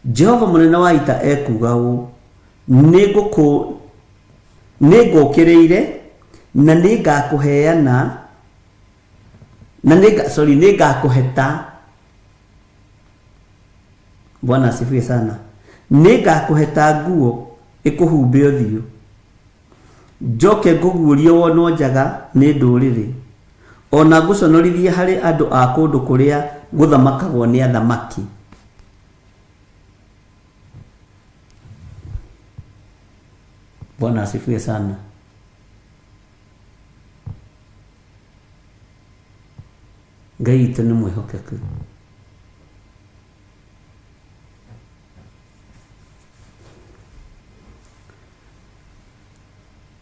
Jehova mũnene wa ita ekuuga ũũ, nĩngũũkĩrĩire na nĩngakũheana na nĩnga sorry nĩngakũheta Bwana asifiwe sana. Nĩngakũheta nguo ĩkũhumbe ũthiũ, njoke ngũguũrie wonwo njaga nĩ ndũrĩrĩ, o na ngũconorithie harĩ andũ a kũndũ kũrĩa gũthamakagwo nĩ athamaki. Bwana asifiwe sana. Ngai witũ nĩ mwĩhokeku.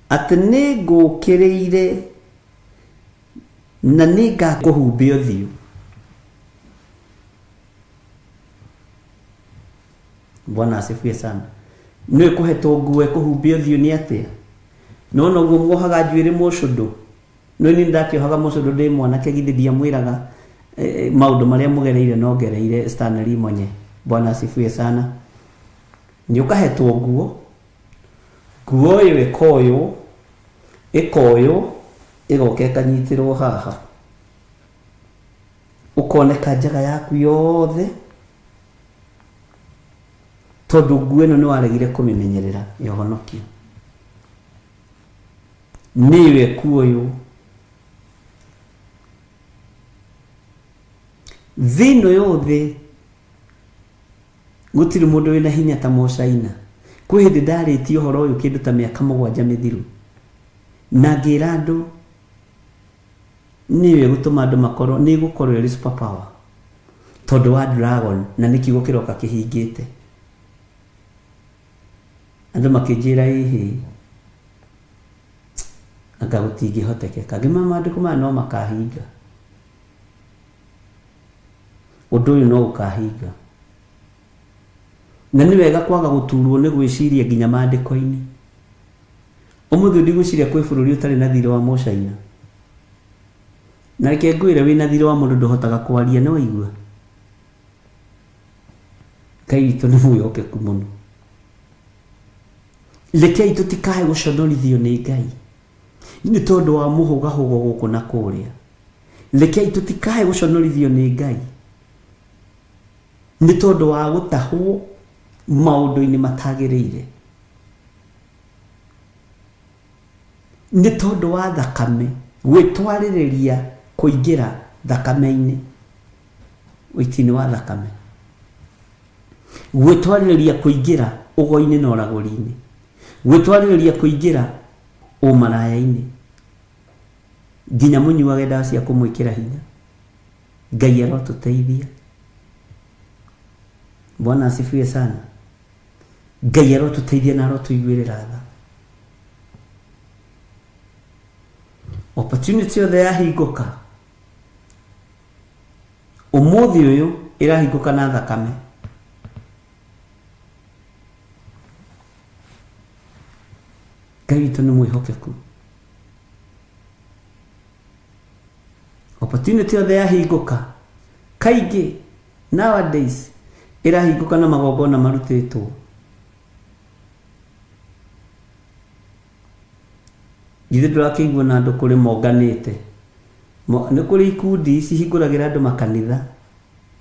Atĩ nĩ ngũũkĩrĩire na nĩ ngakũhumbe ũthiũ. Bwana asifiwe sana. Nĩ kũhetwo nguo ĩkũhumbe ũthiũ nĩ atĩa? Nĩwona ũguo muohaga njuĩrĩ mũcũndũ? No niĩ ndakĩohaga mũcũndũ ndĩ mwanake githĩ ndiamwĩraga maũndũ marĩa mũgereire no ngereire Stanley Monye. Bwana asifiwe sana. Nĩ ũkahetwo nguo, nguo ĩyo ĩkoywo, ĩkoywo, ĩgoka ĩkanyitĩrwo haha. Ũkoneka njaga yaku yothe, tondũ nguo ĩno nĩ waregire kũmĩmenyerera ya ũhonokio. Nĩyo ĩkuoywo. Thĩ ĩno yothe gũtirĩ mũndũ wĩna hinya ta Mũcaina. Kwĩ hĩndĩ ndarĩtie ũhoro ũyũ kĩndũ ta mĩaka mũgwanja mĩthiru, na ngĩra andũ nĩyo ĩgũtũma andũ makorwo, nĩ ĩgũkorwo ĩrĩ super power tondũ wa dragon, na nĩ kiugo kĩroka kĩhingĩte. Andũ makĩnjĩra ĩhĩ, anga gũtingĩhotekeka. Ngĩmera maandĩko maya no makahinga. Ũndũ ũyũ no ũkahinga. Na nĩ wega kwaga gũturwo nĩ gwĩciria nginya maandĩko-inĩ. Ũmũthĩ ndigwĩciria kwĩ bũrũri ũtarĩ na thirĩ wa Mũcaina. Na reke ngwĩre wĩna thirĩ wa mũndũ ndũhotaga kwaria, nĩ waigua? Ngai witũ nĩ mwĩhokeku mũno. Rekei tũtikae gũconorithio nĩ Ngai nĩ tondũ wa mũhũgahũgo gũkũ na kũrĩa. Rekei tũtikae gũconorithio nĩ Ngai nĩ tondũ wa gũtahwo maũndũ-inĩ matagĩrĩire. Nĩ tondũ wa thakame gwĩtwarĩrĩria kũingĩra thakame-inĩ, ũiti-inĩ wa thakame. Gwĩtwarĩrĩria kũingĩra ũgo-inĩ na ũragũri-inĩ. Gwĩtwarĩrĩria kũingĩra ũmaraya-inĩ. Nginya mũnyuage ndawa cia kũmwĩkĩra hinya. Ngai arotũteithia. Bwana asifiwe sana. Ngai arotũteithia na arotũiguĩrĩra tha. Opportunity yothe yahingũka ũmũthĩ ũyũ ĩrahingũka na thakame. Ngai witũ nĩ mwĩhokeku. Opportunity yothe yahingũka kaingĩ nowadays ĩrahingũka na magongona marutĩtwo. Githĩ ndũrakĩigua na andũ kũrĩ monganĩte? Nĩ kũrĩ ikundi cihingũragĩra andũ makanitha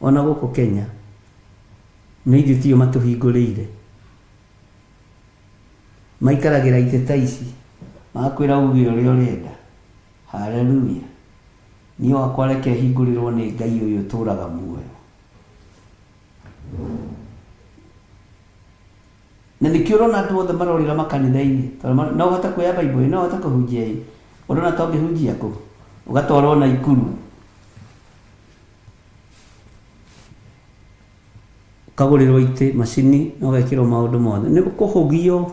ona gũkũ Kenya. No ithuĩ tio matũhingũrĩire. Maikaragĩra itĩ ta ici, magakwĩra uge ũrĩa ũrenda. Hallelujah. Niĩ wakwa reke hingũrĩrwo nĩ Ngai ũyũ ũtũraga muoyo. Na nĩkĩo ũrona andũ othe marorĩra makanitha-inĩ. Tondũ no ũhote kuoya Bible, no ũhote kũhunjia ĩ. Ũrona ta ũngĩhunjia kũ? Ũgatwarwo Naikuru. Ũkagũrĩrwo itĩ, macini, na ũgekĩrwo maũndũ mothe. Nĩ kũhũgio.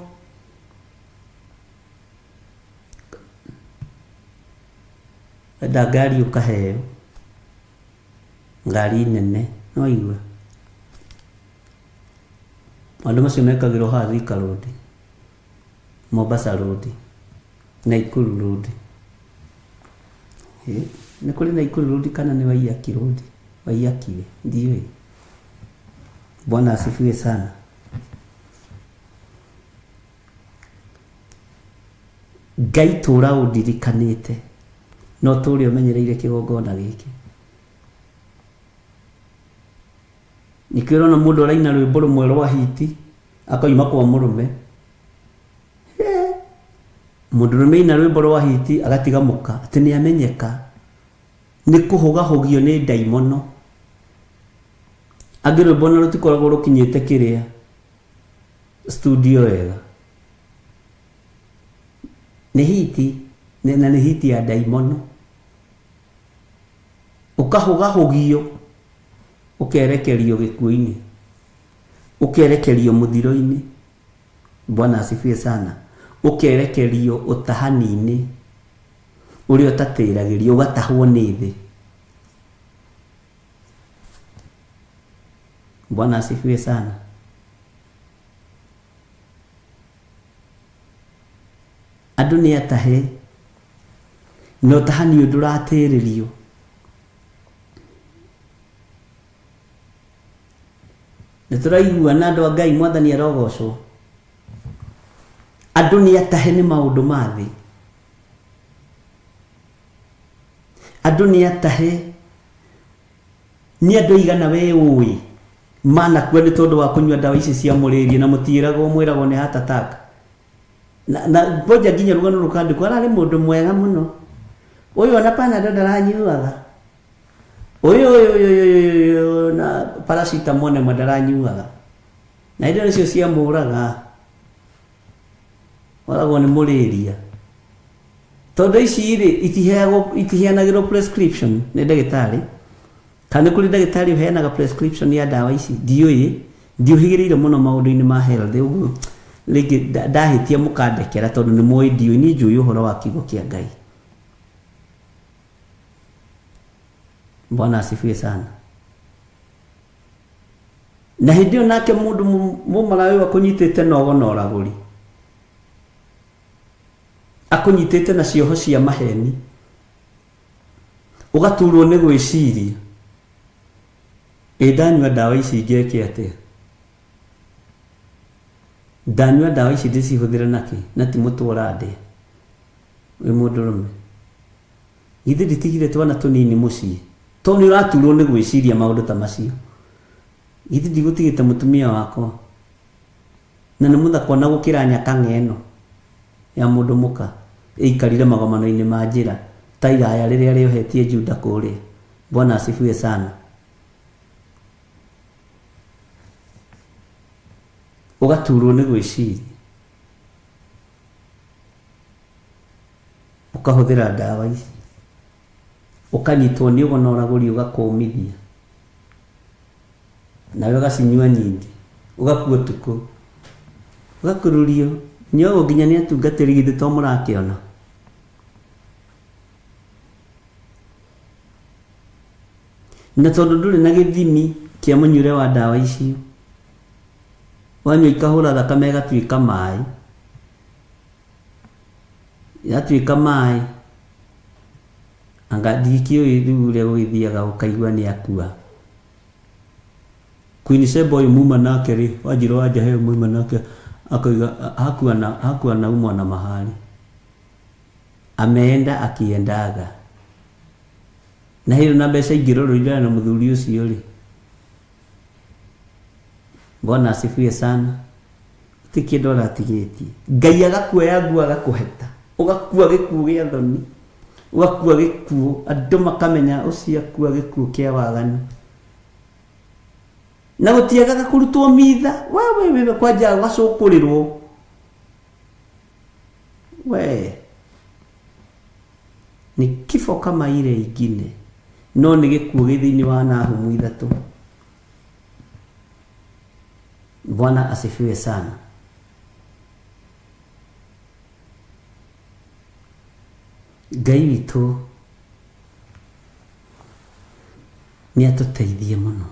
Wenda ngari ũkaheo ngari nene no igua. Maũndũ macio mekagĩrwo haha Thika Road, Mombasa Road, Naikuru Road. Nĩ kũrĩ Naikuru Road kana nĩ Waiyaki Road? Waiyaki Way, ndiũĩ. Bwana asifiwe sana. Ngai tũra ũndirikanĩte na ũtũre ũmenyereire kĩgongona gĩkĩ. Nĩkĩo ũrona mũndũ araina rwĩmbo rũmwe rwa hiti akoima kwa mũrũme. Mũndũrũme aina rwĩmbo rwa hiti agatiga mũka atĩ nĩ amenyeka nĩ kũhũgahũgio nĩ ndaimono. Angĩ rwĩmbo ona rũtikoragwo rũkinyĩte kĩrĩa studio wega. Nĩ hiti na nĩ hiti ya ndaimono. Ũkahũgahũgio ũkerekerio gĩkuũ-inĩ, ũkerekerio mũthiro-inĩ. Bwana asifiwe sana. Ũkerekerio ũtahani-inĩ ũrĩa ũtatĩragĩrio, ũgatahwo nĩ thĩ. Bwana asifiwe sana. Andũ nĩ atahe na ũtahani ũyũ ndũratĩrĩrio. Nĩ tũraiguana andũ a Ngai, Mwathani arogocwo. Andũ nĩ atahe nĩ maũndũ ma thĩ. Andũ nĩ atahe nĩ andũ aigana we ũĩ manakua nĩ tondũ wa kũnyua ndawa ici cia mũrĩria na mũtiĩragwo mwĩragwo nĩ heart attack. Na, na ngoja nginya rũgano rũkandĩkwo ararĩ mũndũ mwega mũno ũyũ ona panado ndaranyuaga ũyũ ũyũ ũyũ ũyũ ũyũ ũyũ na paracetamol nemwe ndaranyuaga na indo nĩcio ciamũraga oragwo nĩ mũrĩria tondũ ici rĩ itiheagwo itiheanagĩrwo prescription nĩ ndagĩtarĩ Kana nĩ kũrĩ ndagĩtarĩ ũheanaga prescription ya ndawa ici? Ndiũĩ, ndiũhĩgĩrĩire mũno maũndũ-inĩ ma health ũguo rĩngĩ ndahĩtia mũkandekera tondũ nĩ mũĩ ndiũĩ, niĩ njũĩ ũhoro wa kiugo kĩa Ngai. Bwana asifiwe sana. Na hĩndĩ ĩyo nake mũndũ mũmaraĩ ũyũ akũnyitĩte na ũgo na ũragũri, akũnyitĩte na cioho cia maheni. Ũgaturwo nĩ gwĩciria, ĩ ndanyua ndawa ici ngeke atĩa? Ndanyua ndawa ici ndĩcihũthĩre nakĩ na ti mũtwe ũrandĩa wĩ mũndũrũme? Githĩ nditigire twana tũnini mũciĩ? Tondũ nĩ ũraturwo nĩ gwĩciria maũndũ ta macio. Githĩ ndigũtigĩte mũtumia wakwa? Na nĩ mũthaka ona gũkĩra nyakang'a ĩno ya mũndũ mũka ĩikarire magomano-inĩ ma njĩra ta iraya rĩrĩa rĩohetie Juda kũrĩa. Bwana asifiwe sana. Ũgaturwo nĩ gwĩciria. Ũkahũthĩra ndawa ici. Ũkanyitwo nĩ ũgo na ũragũri ũgakũmithia. Nawe ũgacinyua nyingĩ. Ũgakua ũtukũ. Ũgakururio. Nyuagwo nginya nĩ atungatĩri githĩ to mũrakĩona. Na tondũ ndũrĩ na gĩthimi kĩa mũnyuĩre wa ndawa icio, wanyua ikahũra thakame ĩgatuĩka maĩ. Yatuĩka maĩ, anga ndikĩũĩ rĩu ũrĩa gũgĩthiaga ũkaigua nĩ akua. Queen Sheba ũyũ muma nake rĩ, Wanjirũ wa Njahe ũyũ muma nake akauga hakuwa na hakuwa anaumwa na mahali. Ameenda akiendaga. Na hĩndĩ na mbeca ingĩrorwo iraya na mũthuri ũcio rĩ. Bwana asifiwe sana. Gũtirĩ kĩndũ aratigĩtie. Ngai agakuoya nguo agakũheta. Ũgakua gĩkuũ gĩa thoni. Ũgakua gĩkuũ andũ makamenya ũcio akua gĩkuũ kĩa waganu. Na gũtiagaga kũrutwo mitha. We we we kwanja ũgacũkũrĩrwo. We ni kifo kama ile ingine no nĩ gĩkuũ gĩ thĩinĩ wa Nahumu ithatũ. Bwana asifiwe sana. Ngai witũ Nĩ atũteithie mũno.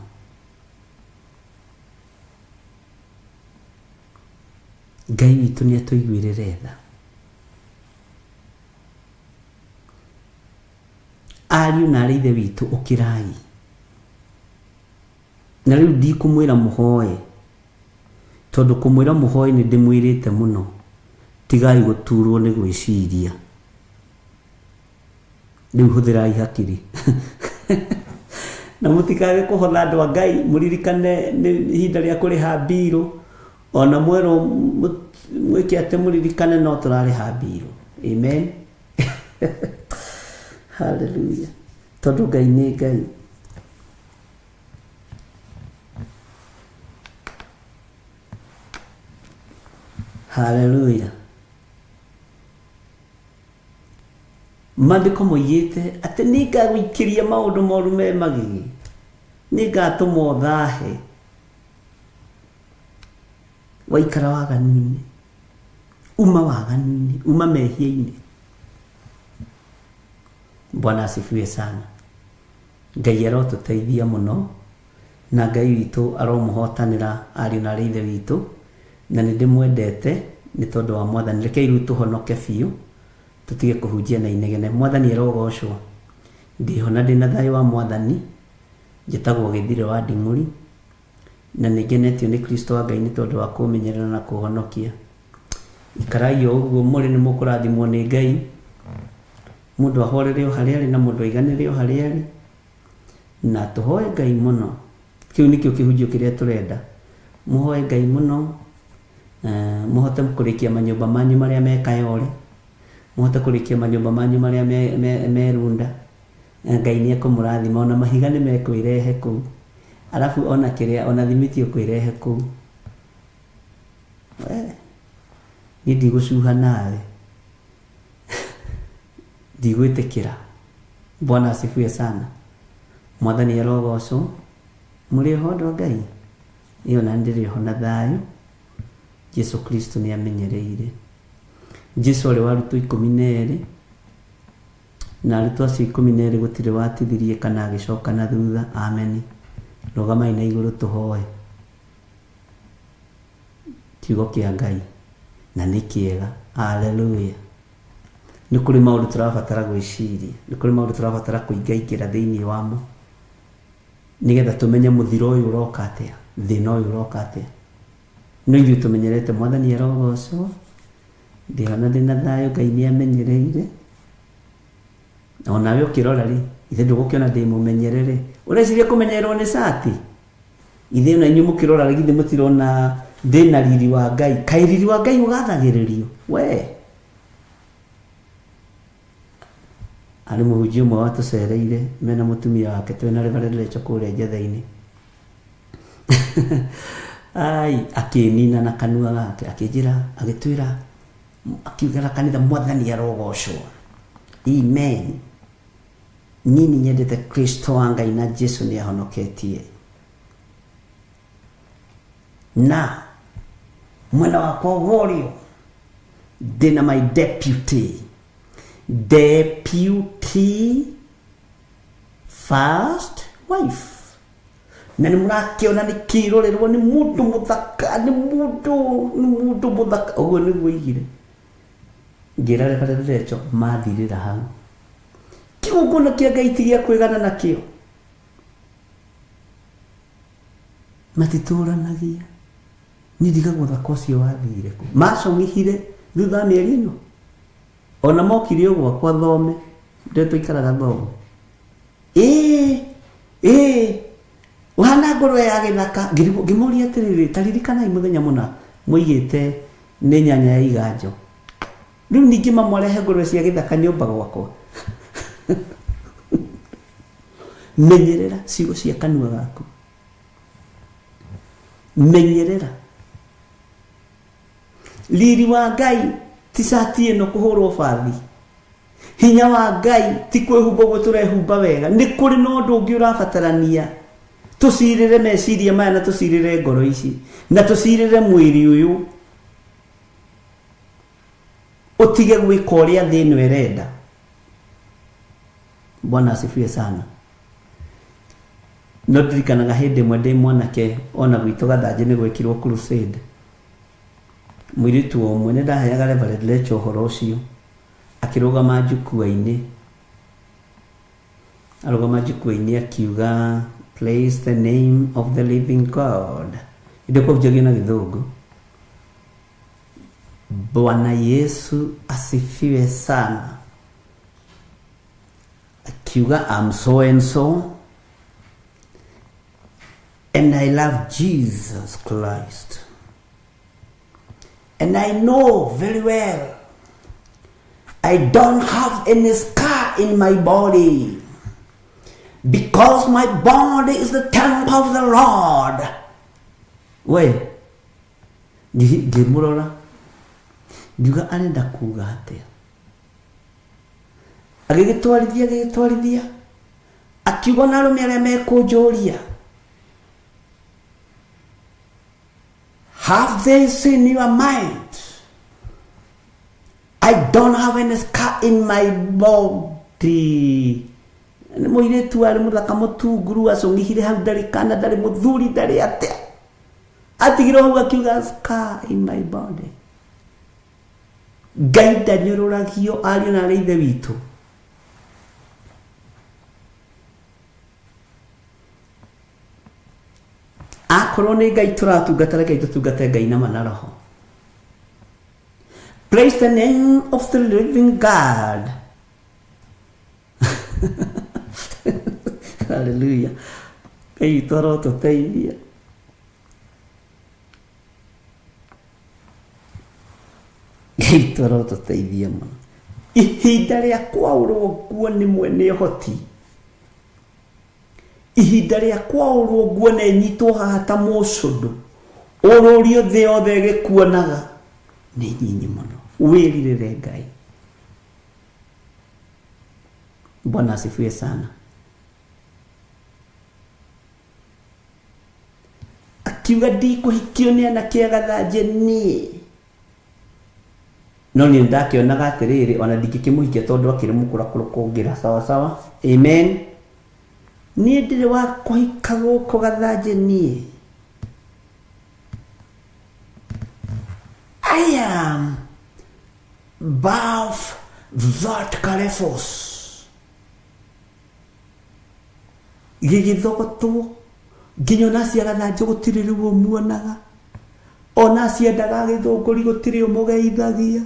Ngai witũ nĩ atũiguĩrĩre tha. Ariũ na arĩ ithe witũ ũkĩrai. Na rĩu ndikũmwĩra mũhoe, tondũ kũmwĩra mũhoe nĩ ndĩmwĩrĩte mũno, tigai gũturwo nĩ gwĩciria. Rĩu hũthĩrai hakiri. Na mũtikage kũhotha andũ a Ngai, mũririkane nĩ ihinda rĩa kũrĩha mbirũ, ona mwerwo mwĩke atĩ mũririkane no tũrarĩha mbirũ. Amen. Hallelujah. Tondũ Ngai nĩ Ngai. Hallelujah. Maandĩko moigĩte atĩ nĩ ngagũikĩria maũndũ moru me magigi, nĩ ngatũma ũthahe waikara waganu-inĩ, uma waganu-inĩ, uma mehia-inĩ. Bwana asifiwe sana. Ngai arotũteithia mũno na Ngai witũ aromũhotanĩra ariũ na arĩ ithe witũ na nĩ ndĩmwendete nĩ tondũ wa Mwathani. Rekei rĩu tũhonoke biũ tũtige kũhunjia na inegene. Mwathani arogocwo. Ndĩho na ndĩna thayũ wa Mwathani. Njĩtagwo Gĩthire wa Nding'ũri na nĩ ngenetio nĩ Kristo wa Ngai nĩ tondũ wa kũmenyerera na kũhonokia. Ikarai o ũguo mũrĩ nĩ mũkũrathimwo nĩ Ngai. Mũndũ ahorere o harĩa arĩ na mũndũ aiganĩre o harĩa arĩ. Na tũhoe Ngai mũno. Kĩu nĩkĩo kĩhunjio kĩrĩa tũrenda. Mũhoe Ngai mũno, mũhote kũrĩkia manyũmba manyu marĩa me Kayole, mũhote kũrĩkia manyũmba manyu marĩa me, me, me Runda. Ngai nĩ ekũmũrathima, ona mahiga nĩ mekwĩrehe kũu. Arabu ona kĩrĩa, ona thimiti ũkwĩrehe kũu. We, niĩ ndigũcuha nawe. Ndigwĩtĩkĩra. Bwana asifiwe sana. Mwathani arogocwo. Mũrĩ oho andũ a Ngai? Ĩ ona ndĩrĩ oho na thayũ. Jesu Kristo nĩ amenyereire. Jesu arĩ wa arutwo 12 na arutwo acio 12 gũtirĩ watithirie kana agĩcoka na thutha. Ameni. Rũgamai na igũrũ tũhoe. Kiugo kĩa Ngai na nĩ kĩega. Hallelujah. Nĩ kũrĩ maũndũ tũrabatara gwĩciria, nĩ kũrĩ maũndũ tũrabatara kũingaingĩra thĩinĩ wamo nĩgetha tũmenye mũthiro ũyũ ũroka atĩa, thĩna ũyũ ũroka atĩa. No ithuĩ tũmenyerete Mwathani arogocwo, ndĩhona ndĩna thayũ, Ngai nĩ amenyereire. Onawe ũkĩrora rĩ, ithe ndũgũkĩona ndĩ mũmenyerere. Ũreciria kũmenyererwo nĩ cati? Ithe ona inyuĩ mũkĩrora rĩ, githĩ mũtirona ndĩna riri wa Ngai? Kaĩ riri wa Ngai ũgathagĩrĩrio? We! Harĩ mũhunjia ũmwe watũcereire mena mũtumia wake twĩna Reverend Rachel kũrĩa Njetha-inĩ. Ai, akĩnina na kanua gake, akĩnjĩra, agĩtwĩra, akiuga kanitha Mwathani arogocwo. Amen. Niĩ nĩ nyendete Kristo wa Ngai na Jesu nĩ ahonoketie. Na mwena wakwa wa ũrĩo ndĩna my deputy. Deputy first wife. Na nĩ mũrakĩona nĩ kĩrorerwo nĩ mũndũ mũthaka, nĩ mũndũ, nĩ mũndũ mũthaka. Ũguo nĩguo oigire. Ngĩra Reverend Rachel mathirĩra hau. Kĩgongona kĩa Ngai ti gĩa kwĩgana nakĩo. Matitũranagia. Niĩ ndigagwo ũthaka ũcio wathire kũ. Macong'ihire thutha wa mĩeri ĩno. Ona mokire o gwakwa thome. Ndĩo tũikaraga thome. Ĩĩ, ĩĩ, ũhana ngũrwe ya gĩthaka. Ngĩmũria atĩrĩrĩ, ta ririkanai mũthenya mũna mũigĩte nĩ nyanya ya iganjo. Rĩu ningĩ mamwarehe ngũrwe cia gĩthaka nyũmba gwakwa. Menyerera ciugo cia kanua gaku. Menyerera. Riri wa Ngai ti cati ĩno kũhũrwo bathi. Hinya wa Ngai ti kwĩhumba ũguo tũrehumba wega. Nĩ kũrĩ na ũndũ ũngĩ ũrabatarania. Tũcirĩre meciria maya na tũcirĩre ngoro ici na tũcirĩre mwĩrĩ ũyũ. Ũtige gwĩka ũrĩa thĩ ĩno ĩrenda. Bwana asifiwe sana. No ndirikanaga hĩndĩ ĩmwe ndĩ mwanake ona gwitũ Gathanjĩ nĩ gwekirwo crusade. Mũirĩtu ũmwe nĩ ndaheaga Reverend Lecho ũhoro ũcio, akĩrũgama njukua-inĩ, arũgama njukua-inĩ akiuga praise the name of the living God. Hĩndĩ ĩyo kwahunjagio na gĩthũngũ. Bwana Yesu asifiwe sana. Akiuga I'm so and so and I love Jesus Christ. And I know very well I don't have any scar in my body because my body is the temple of the Lord. We, ngĩmũrora ngiuga arenda kuga atĩa agĩgĩtwarithia agĩgĩtwarithia akiuga na arũme arĩa mekũnjũria have this in your mind I don't have any scar in my body nĩ mũirĩtu arĩ mũthaka mũtunguru acũng'ihire hau ndarĩ kana ndarĩ mũthuri ndarĩ atĩa atigirwo hau akiuga scar in my body Ngai ndanyũrũragio ariũ na arĩ ithe witũ. Akorwo nĩ Ngai tũratungata rekei tũtungate Ngai na ma na roho. Praise the name of the living God. Hallelujah. Ngai witũ arotũteithia. Ngai witũ arotũteithia mũno. Ihinda rĩa kwaũrwo nguo nĩ mwene ũhoti. Ihinda rĩa kwaũrwo nguo na ĩnyitwo haha ta mũcũndũ, ũrũrio thĩ yothe ĩgĩkuonaga, nĩ nyinyi mũno. Wĩrirĩre Ngai. Bwana asifiwe sana. Akiuga ndikũhikio nĩ anake a Gathanjĩ niĩ. No niĩ nĩndakĩonaga atĩrĩrĩ, ona ndingĩkĩmũhikia tondũ akĩrĩ mũkũrakũrũ kũngĩra. Sawa sawa. Amen. Niĩ ndirĩ wa kũhika gũkũ Gathanjĩ niĩ. I am above that Calefos. Gĩgĩthogotwo nginya ona acio agathanjũ gũtirĩ rĩu ũmuonaga, ona acio endaga agĩthũngũri gũtirĩ ũmũgeithagia,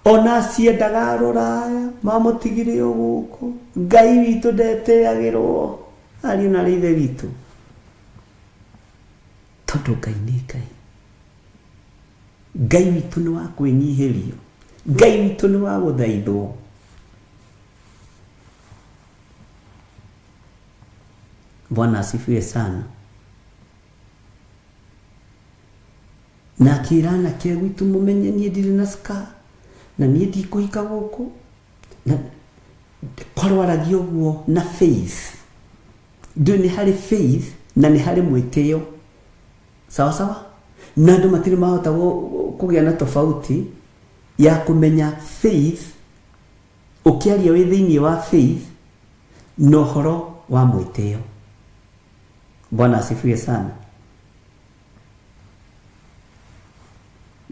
ona acio endaga arũraya mamũtigire o gũkũ. Ngai witũ ndetĩagĩrwo ariũ na arĩ ithe witũ, tondũ Ngai nĩ Ngai. Ngai witũ nĩ wa kwĩnyihĩrio, Ngai witũ nĩ wa gũthaithwo. Bwana asifiwe sana. Na akĩra anake gwitũ mũmenye niĩ ndirĩ na scar na niĩ ndikũhika gũkũ na korwo aragia ũguo na faith ndũĩ nĩ harĩ faith na nĩ harĩ mwĩtĩo sawa sawa na andũ matirĩ mahota kũgĩa na tofauti ya kũmenya faith Ũkĩaria wĩ thĩinĩ wa faith na ũhoro wa mwĩtĩo. Bwana asifiwe sana.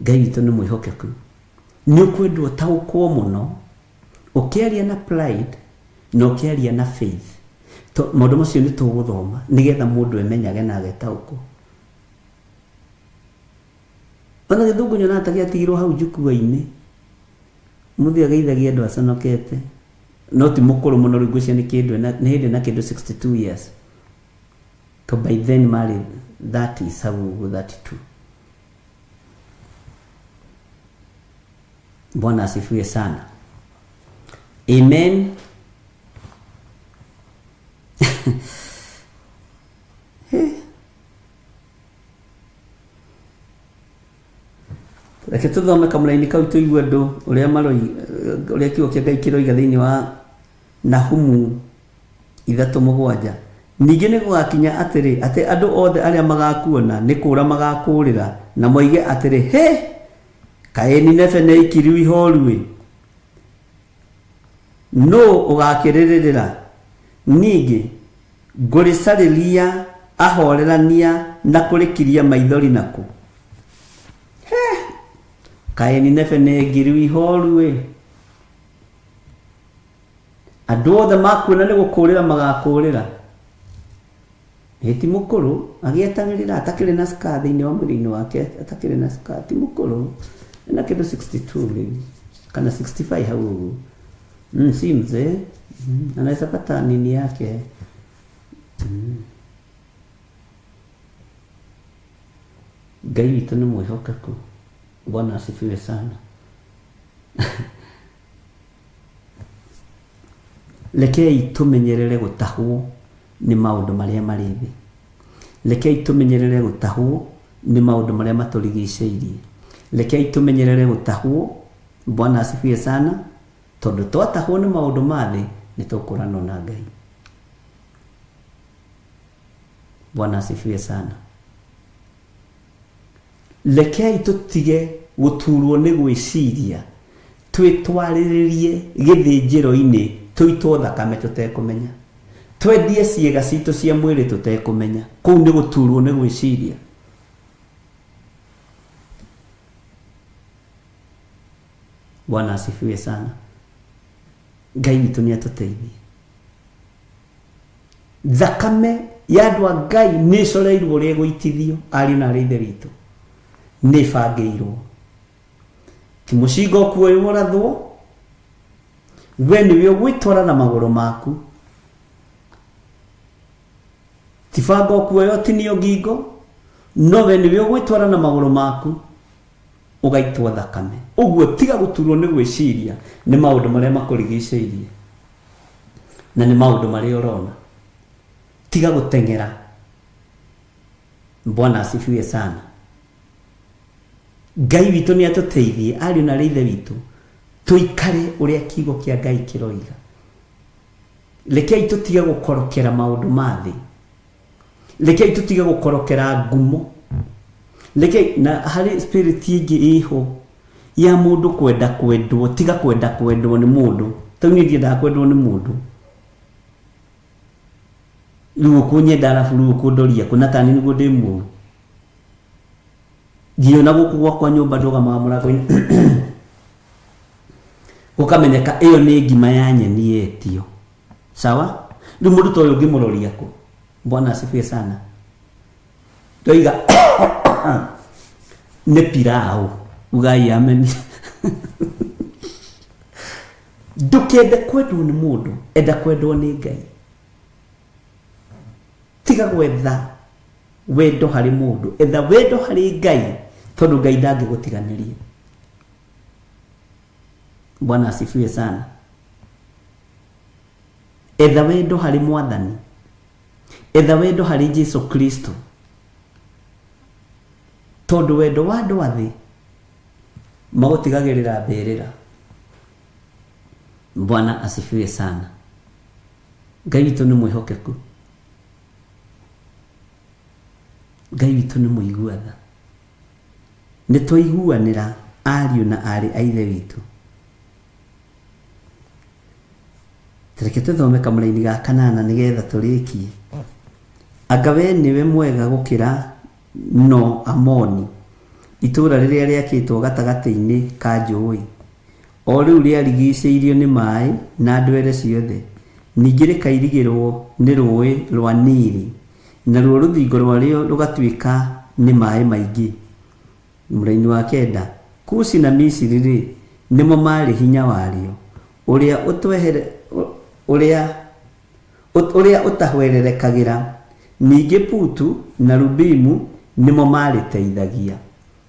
Ngai witũ nĩ mwĩhokeku. Nĩ ũkwendwo ũtaũkwo mũno ũkĩaria na pride na ũkĩaria na faith. Maũndũ macio nĩ tũgũthoma nĩgetha mũndũ emenyage na agetaũkwo. Ona gĩthũngũ nyonaga ta gĩatigirwo hau njukua-inĩ. Mũthĩ ageithagia andũ aconokete. No ti mũkũrũ mũno rĩu ngwĩciria nĩ kĩndũ ena, nĩ hĩndĩ ena kĩndũ 62 years. To by then marĩ 30s hau ũguo 32. Bwana asifiwe sana. Amen. Reke tũthome kamũraini kau tũigue andũ ũrĩa maroi ũrĩa kiugo kĩa Ngai kĩroiga thĩinĩ wa Nahumu 3:7. Ningĩ nĩ gũgakinya atĩrĩ, atĩ andũ othe arĩa magakuona nĩ kũũra magakũũrĩra, na moige atĩrĩ, Hĩ! Kaĩ Nineve nĩ ikiru ihooru-ĩ! Nũũ ũgakĩrĩrĩrĩra? Ningĩ Ngũrĩcarĩria ahorerania na kũrĩkiria maithori nakũ? Kaĩ Nineve nĩ ngiru ihooru-ĩ! Andũ othe makuona nĩ gũkũũrĩra magakũũrĩra. Ĩ ti mũkũrũ, agĩetagĩrĩra atakĩrĩ na scar thĩinĩ wa mwĩrĩ-inĩ wake, atakĩrĩ na scar, ti mũkũrũ. Ena kĩndũ 62 rĩu, kana 65 hau ũguo. Si mzee. Anaweza pata nini yake. Ngai witũ nĩ mwĩhokeku. Bwana asifiwe sana. Rekei tũmenyerere gũtahwo nĩ maũndũ marĩa marĩ thĩ. Rekei tũmenyerere gũtahwo nĩ maũndũ marĩa matũrigicĩirie. Rekei tũmenyerere gũtahwo, Bwana asifiwe sana, tondũ twatahwo nĩ maũndũ ma thĩ nĩ tũkũranwo na Ngai. Bwana asifiwe sana. Rekei tũtige gũturwo nĩ gwĩciria twĩtwarĩrĩrie gĩthĩnjĩro-inĩ tũitwo thakame tũtekũmenya, twendie ciĩga citũ cia mwĩrĩ tũtekũmenya. Kũu nĩ gũturwo nĩ gwĩciria. Bwana asifiwe sana. Ngai witũ nĩ atũteithie. Thakame ya andũ a Ngai nĩ ĩcoreirwo ũrĩa ĩgũitithio, ariũ na arĩ ithe witũ, nĩ ĩbangĩirwo. Ti mũcinga ũkuoywo ũrathwo, we nĩwe ũgwĩtwara na magũrũ maku. Ti banga ũkuoya ũtinio ngingo, no we nĩwe ũgwĩtwara na magũrũ maku ũgaitwo thakame. Ũguo tiga gũturwo nĩ gwĩciria nĩ maũndũ marĩa makũrigicĩirie na nĩ maũndũ marĩa ũrona. Tiga gũteng'era. Bwana asifiwe sana. Ngai witũ nĩ atũteithie ariũ na arĩ ithe witũ tũikare ũrĩa kiugo kĩa Ngai kĩroiga. Rekei tũtige gũkorokera maũndũ ma thĩ. Rekei tũtige gũkorokera ngumo. Rekei na harĩ spirit ĩngĩ ĩho ya mũndũ kwenda kwendwo, tiga kwenda kwendwo nĩ mũndũ. Tondũ niĩ ndiendaga kwendwo nĩ mũndũ. Rĩu ũkũnyenda arabu rĩu ũkũndoria kũ na tani nĩguo ndĩ mũru. Nginya ona gũkũ gwakwa nyũmba ndũgamaga mũrango-inĩ gũkamenyeka ĩyo nĩ ngima ya nyeni yetio. Sawa? Rĩu mũndũ ta ũyũ ũngĩmũroria kũ? Bwana asifiwe sana. Ndoiga nĩ pilau. Ugai amen. Ndũkende kwendwo nĩ mũndũ, enda kwendwo nĩ Ngai. Tiga gwetha wendo harĩ mũndũ, etha wendo harĩ Ngai, tondũ Ngai ndangĩgũtiganĩria. Bwana asifiwe sana. Etha wendo harĩ Mwathani, etha wendo harĩ Jesu Kristo, tondũ wendo wa andũ a thĩ magũtigagĩrĩra mbĩrĩra. Bwana asifiwe sana. Ngai witũ nĩ mwĩhokeku, Ngai witũ nĩ mũigua tha. Nĩ twaiguanĩra ariũ na aarĩ a Ithe witũ. Reke tũthome kamũraini ga kanana nĩgetha tũrĩkie. Anga we nĩwe mwega gũkĩra No Amoni, itũũra rĩrĩa rĩakĩtwo gatagatĩ-inĩ ka njũũĩ, o rĩu rĩarigiicĩirio nĩ maaĩ na ndwere ciothe, ningĩ rĩkairigĩrwo nĩ Rũũĩ rwa Nili, naruo rũthingo rwarĩo rũgatuĩka nĩ maaĩ maingĩ? Mũraini wa kenda, Kushi na Misiri-rĩ, nĩmo maarĩ hinya warĩo, ũrĩa ũtwehere, ũrĩa, ũrĩa ũtahwererekagĩra, ningĩ Putu na Lubimu nĩmo maarĩteithagia.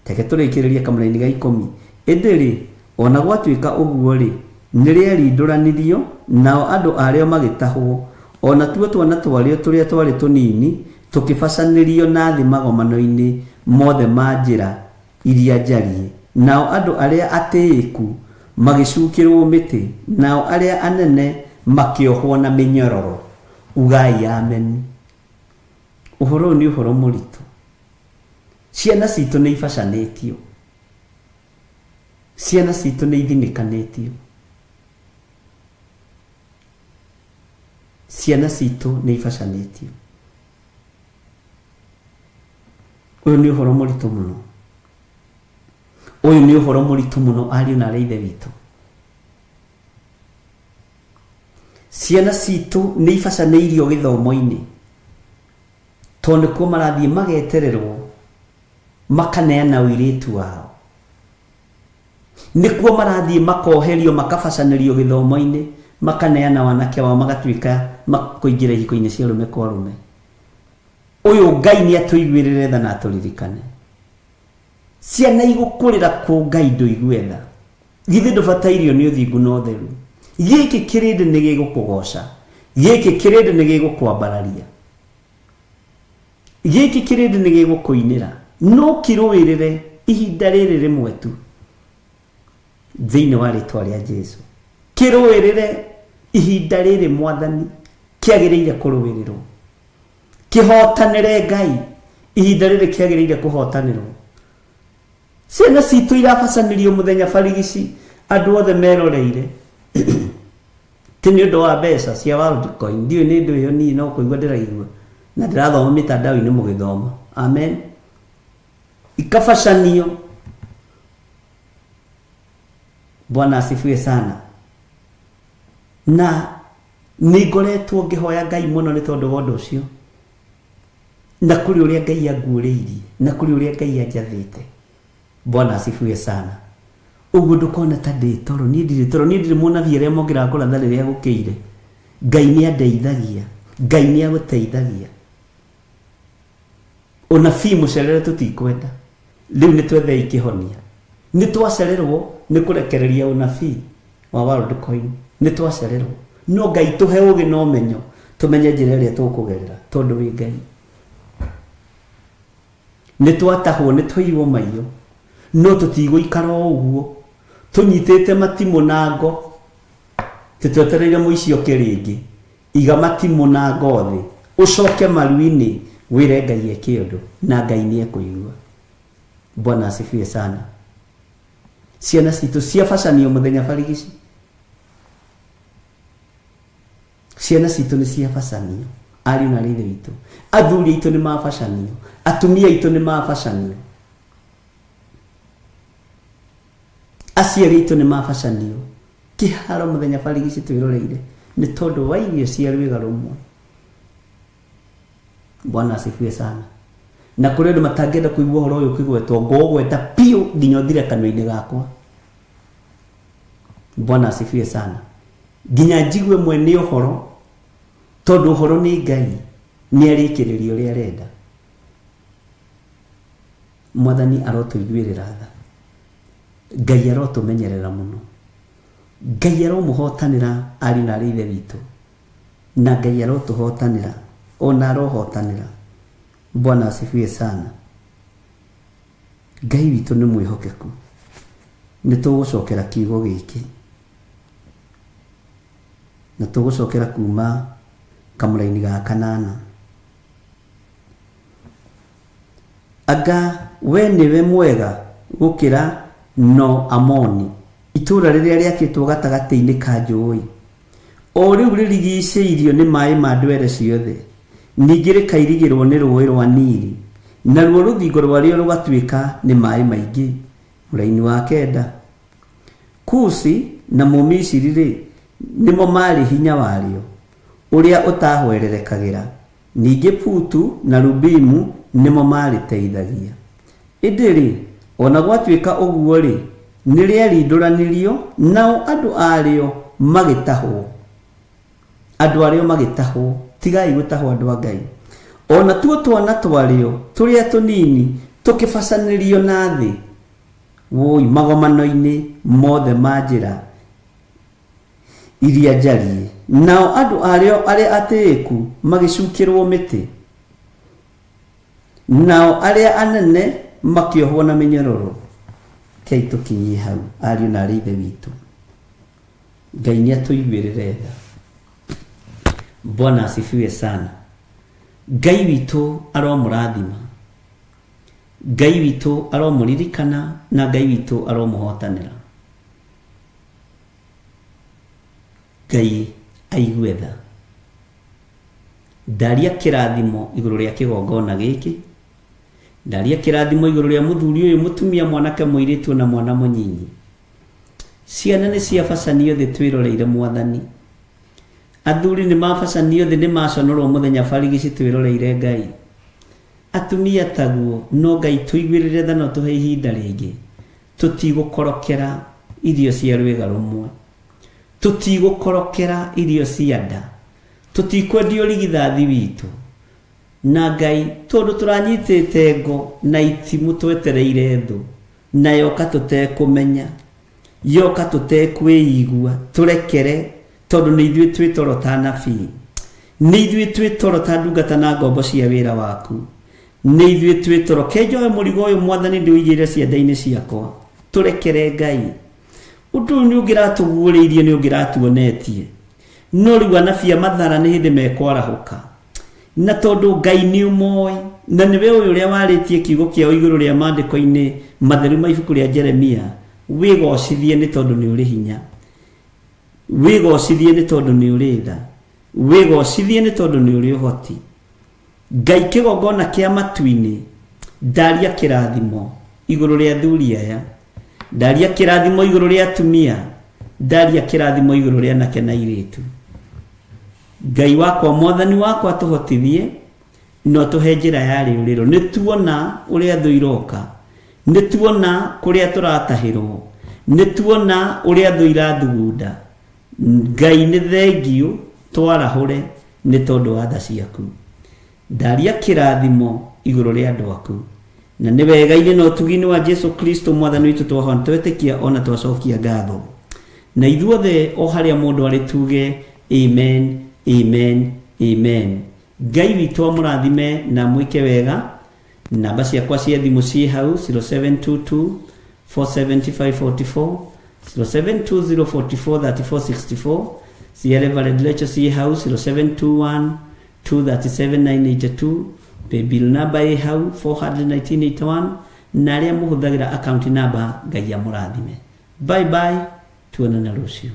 Reke tũrĩkĩrĩrie kamũraini ga ikũmi. Ĩndĩ-rĩ, o na gwatuĩka ũguo-rĩ, nĩrĩerindũranirio, nao andũ arĩo magĩtahwo, o natuo twana twarĩo tũrĩa twarĩ tũnini tũkĩbacanĩrio na thĩ magomano-inĩ mothe ma njĩra iria njariĩ, nao andũ arĩa atĩĩku magĩcukĩrũo mĩtĩ, nao arĩa anene makĩohwo na mĩnyororo. Ugai Ameni. Ũhoro ũyũ nĩ ũhoro mũritũ. Ciana citũ nĩ ibacanĩtio. Ciana citũ nĩ ithinĩkanĩtio. Ciana citũ nĩ ibacanĩtio. Ũyũ nĩ ũhoro mũritũ mũno. Ũyũ nĩ ũhoro mũritũ mũno ariũ na arĩ ithe witũ. Ciana citũ nĩ ibacanĩirio gĩthomo-inĩ tondũ nĩkuo marathiĩ magetererwo makaneana ũirĩtu wao. Nĩkuo marathiĩ makoherio makabacanĩrio gĩthomo-inĩ makaneana wanake wao magatuĩka makũingĩra ihiko-inĩ cia arũme kwa arũme. Ũyũ Ngai nĩ atũiguĩrĩre tha na atũririkane. Ciana igũkũrĩra kũ Ngai ndũigue tha? Githĩ ndũbatairio nĩ ũthingu na ũtheru? Gĩkĩ kĩrĩndĩ nĩ gĩgũkũgooca, gĩkĩ kĩrĩndĩ nĩ gĩgũkwambararia, gĩkĩ kĩrĩndĩ nĩ gĩgũkũinĩra. No kĩrũĩrĩre ihinda rĩrĩ rĩmwe tu thĩinĩ wa rĩtwa rĩa Jesu. Kĩrũĩrĩre ihinda rĩrĩ Mwathani, kĩagĩrĩire kũrũĩrĩrwo. Kĩhotanĩre Ngai ihinda rĩrĩ kĩagĩrĩire kũhotanĩrwo. Ciana citũ irabacanĩrio mũthenya barigici andũ othe meroreire. Ti nĩ ũndũ wa mbeca cia Worldcoin, ndiũĩ nĩ ndũ ĩyo niĩ no kũigua ndĩraigua na ndĩrathoma mĩtandao-inĩ mũgĩthoma. Amen. Ikabacanio. Bwana asifiwe sana. Na nĩ ngoretwo ngĩhoya Ngai mũno nĩ tondũ wa ũndũ ũcio. Na kũrĩ ũrĩa Ngai anguũrĩirie, na kũrĩ ũrĩa Ngai anjathĩte. Bwana asifiwe sana. Ũguo ndũkona ta ndĩ toro, niĩ ndirĩ toro, niĩ ndirĩ mũnabii arĩa mokĩraga kũratha rĩrĩa gũkĩire. Ngai nĩ andeithagia, Ngai nĩ agũteithagia. Ũnabii mũcerere tũtikwenda. Rĩu nĩ twethei kĩhonia. Nĩ twacererwo nĩ kũrekereria ũnabii wa Worldcoin. Nĩ twacererwo. No Ngai tũhe ũgĩ na ũmenyo tũmenye njĩra ĩrĩa tũkũgerera tondũ wĩ Ngai. Nĩ twatahwo, nĩ twaiywo maiyo. No tũtigũikara o ũguo tũnyitĩte matimũ na ngo tũtwetereire mũici oke rĩngĩ. Iga matimũ na ngo thĩ, ũcoke maru-inĩ wĩre Ngai eke ũndũ, na Ngai nĩ ekũigua. Bwana asifiwe sana. Ciana citũ ciabacanio mũthenya barigici. Ciana citũ nĩ ciabacanio, ariũ na arĩ ithe witũ. Athuri aitũ nĩ mabacanio, atumia aitũ nĩ mabacanio. Aciari aitũ nĩ mabacanio. Kĩharo mũthenya barigici twĩroreire nĩ tondũ wa irio cia rwĩga rũmwe. Bwana asifiwe sana. Na kũrĩ andũ matangĩenda kũigua ũhoro ũyũ ũkĩgwetwo, ngũũgweta biũ nginya ũthire kanua-inĩ gakwa. Bwana asifiwe sana. Nginya njigue mwene ũhoro, tondũ ũhoro nĩ Ngai, nĩ arĩkĩrĩria ũrĩa arenda. Mwathani arotũiguĩrĩra tha. Ngai arotũmenyerera mũno. Ngai aromũhotanĩra ariũ na arĩ ithe witũ. Na Ngai arotũhotanĩra. Ona arohotanĩra. Bwana asifiwe sana. Ngai witũ nĩ mwĩhokeku. Nĩ tũgũcokera kiugo gĩkĩ. Na tũgũcokera kuma kamũraini ga kanana. Anga wee nĩwe mwega gũkĩra No-Amoni, itũũra rĩrĩa rĩakĩtwo gatagatĩ-inĩ ka njũũĩ, o rĩu rĩrigiicĩirio nĩ maaĩ ma ndwere ciothe, ningĩ rĩkairigĩrwo nĩ Rũũĩ rwa Nili, naruo rũthingo rwarĩo rũgatuĩka nĩ maaĩ maingĩ? Mũraini wa kenda. Kushi na Mũmisiri-rĩ, nĩmo maarĩ hinya warĩo, ũrĩa ũtaahwererekagĩra. Ningĩ Putu na Lubimu nĩmo maarĩteithagia. Ĩndĩ-rĩ, o na gwatuĩka ũguo-rĩ, nĩrĩarindũranirio, nao andũ arĩo magĩtahwo. Andũ arĩo magĩtahwo. Tigai gũtahwo andũ a Ngai. O natuo twana twarĩo tũrĩa tũnini tũkĩbacanĩrio na thĩ, wũi, magomano-inĩ mothe ma njĩra iria njariĩ, nao andũ arĩo arĩa atĩĩku magĩcukĩrũo mĩtĩ, nao arĩa anene makĩohwo na mĩnyororo. Rekei tũkinyie hau, ariũ na aarĩ a Ithe witũ. Ngai nĩ atũiguĩrĩre tha. Bwana asifiwe sana. Ngai witũ aromũrathima. Ngai witũ aromũririkana na Ngai witũ aromũhotanĩra. Ngai aigue tha. Ndaria kĩrathimo igũrũ rĩa kĩgongona gĩkĩ, ndaria kĩrathimo igũrũ rĩa mũthuri ũyũ, mũtumia, mwanake, mũirĩtu na mwana mũnyinyi. Ciana nĩ ciabacanio thĩ twĩroreire Mwathani. Athuri nĩ mabacanio thĩ nĩ maconorwo mũthenya barigici twĩroreire Ngai. Atumia taguo, no Ngai tũiguĩrĩre tha na ũtũhe ihinda rĩngĩ. Tũtigũkorokera irio cia rwĩga rũmwe, tũtigũkorokera irio cia nda, tũtikwendia ũrigithathi witũ. Na Ngai, tondũ tũranyitĩte ngo na itimũ twetereire thũ, na yoka tũtekũmenya, yoka tũtekwĩigua, tũrekere, tondũ nĩ ithuĩ twĩ toro ta anabii, nĩ ithuĩ twĩ toro ta ndungata na ngombo cia wĩra waku, nĩ ithuĩ twĩ toro. Kenjoe mũrigo ũyũ Mwathani ndĩũigĩrĩre ciande-inĩ ciakwa, tũrekere Ngai. Ũndũ ũyũ nĩ ũngĩratũguũrĩirie, nĩ ũngĩratuonetie, no rĩu anabii a mathara nĩ hĩndĩ mekwarahũka. Na tondũ Ngai nĩ ũmoĩ, na nĩwe ũyũ ũrĩa warĩtie kiugo kĩao igũrũ rĩa maandĩko-inĩ matheru ma ibuku rĩa Jeremia, wĩgocithie nĩ tondũ nĩ ũrĩ hinya, wĩgocithie nĩ tondũ nĩ ũrĩ tha, wĩgocithie nĩ tondũ nĩ ũrĩ ũhoti. Ngai kĩgongona kĩa matu-inĩ, ndaria kĩrathimo igũrũ rĩa athuri aya, ndaria kĩrathimo igũrũ rĩa atumia, ndaria kĩrathimo igũrũ rĩa anake na airĩtu. Ngai wakwa, Mwathani wakwa, tũhotithie na ũtũhe njĩra ya rĩũrĩro. Nĩ tuona ũrĩa thũ iroka, nĩ tuona kũrĩa tũratahĩrwo, nĩ tuona ũrĩa thũ irathugunda. Ngai nĩ thengiũ, twarahũre nĩ tondũ wa tha ciaku. Ndaria kĩrathimo igũrũ rĩa andũ aku, na nĩ wega-inĩ na ũtugi-inĩ wa Jesu Kristo Mwathani witũ twahoya twetĩkia ona twacokia ngatho. Na ithuothe o harĩa mũndũ arĩ tuge amen, amen, amen. Ngai witũ amũrathime na amwĩke wega. Namba ciakwa cia thimũ ciĩ hau 0722 47544, 0720 44 34 64, cia Reverend Lecho ciĩ hau 0721 237 982, paybill number ĩ hau 41981, na arĩa mũhũthagĩra account number, Ngai amũrathime. Bye bye, tuonane rũciũ.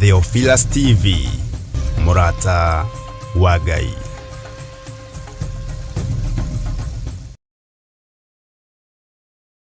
Theophilus TV, mũrata wa Ngai.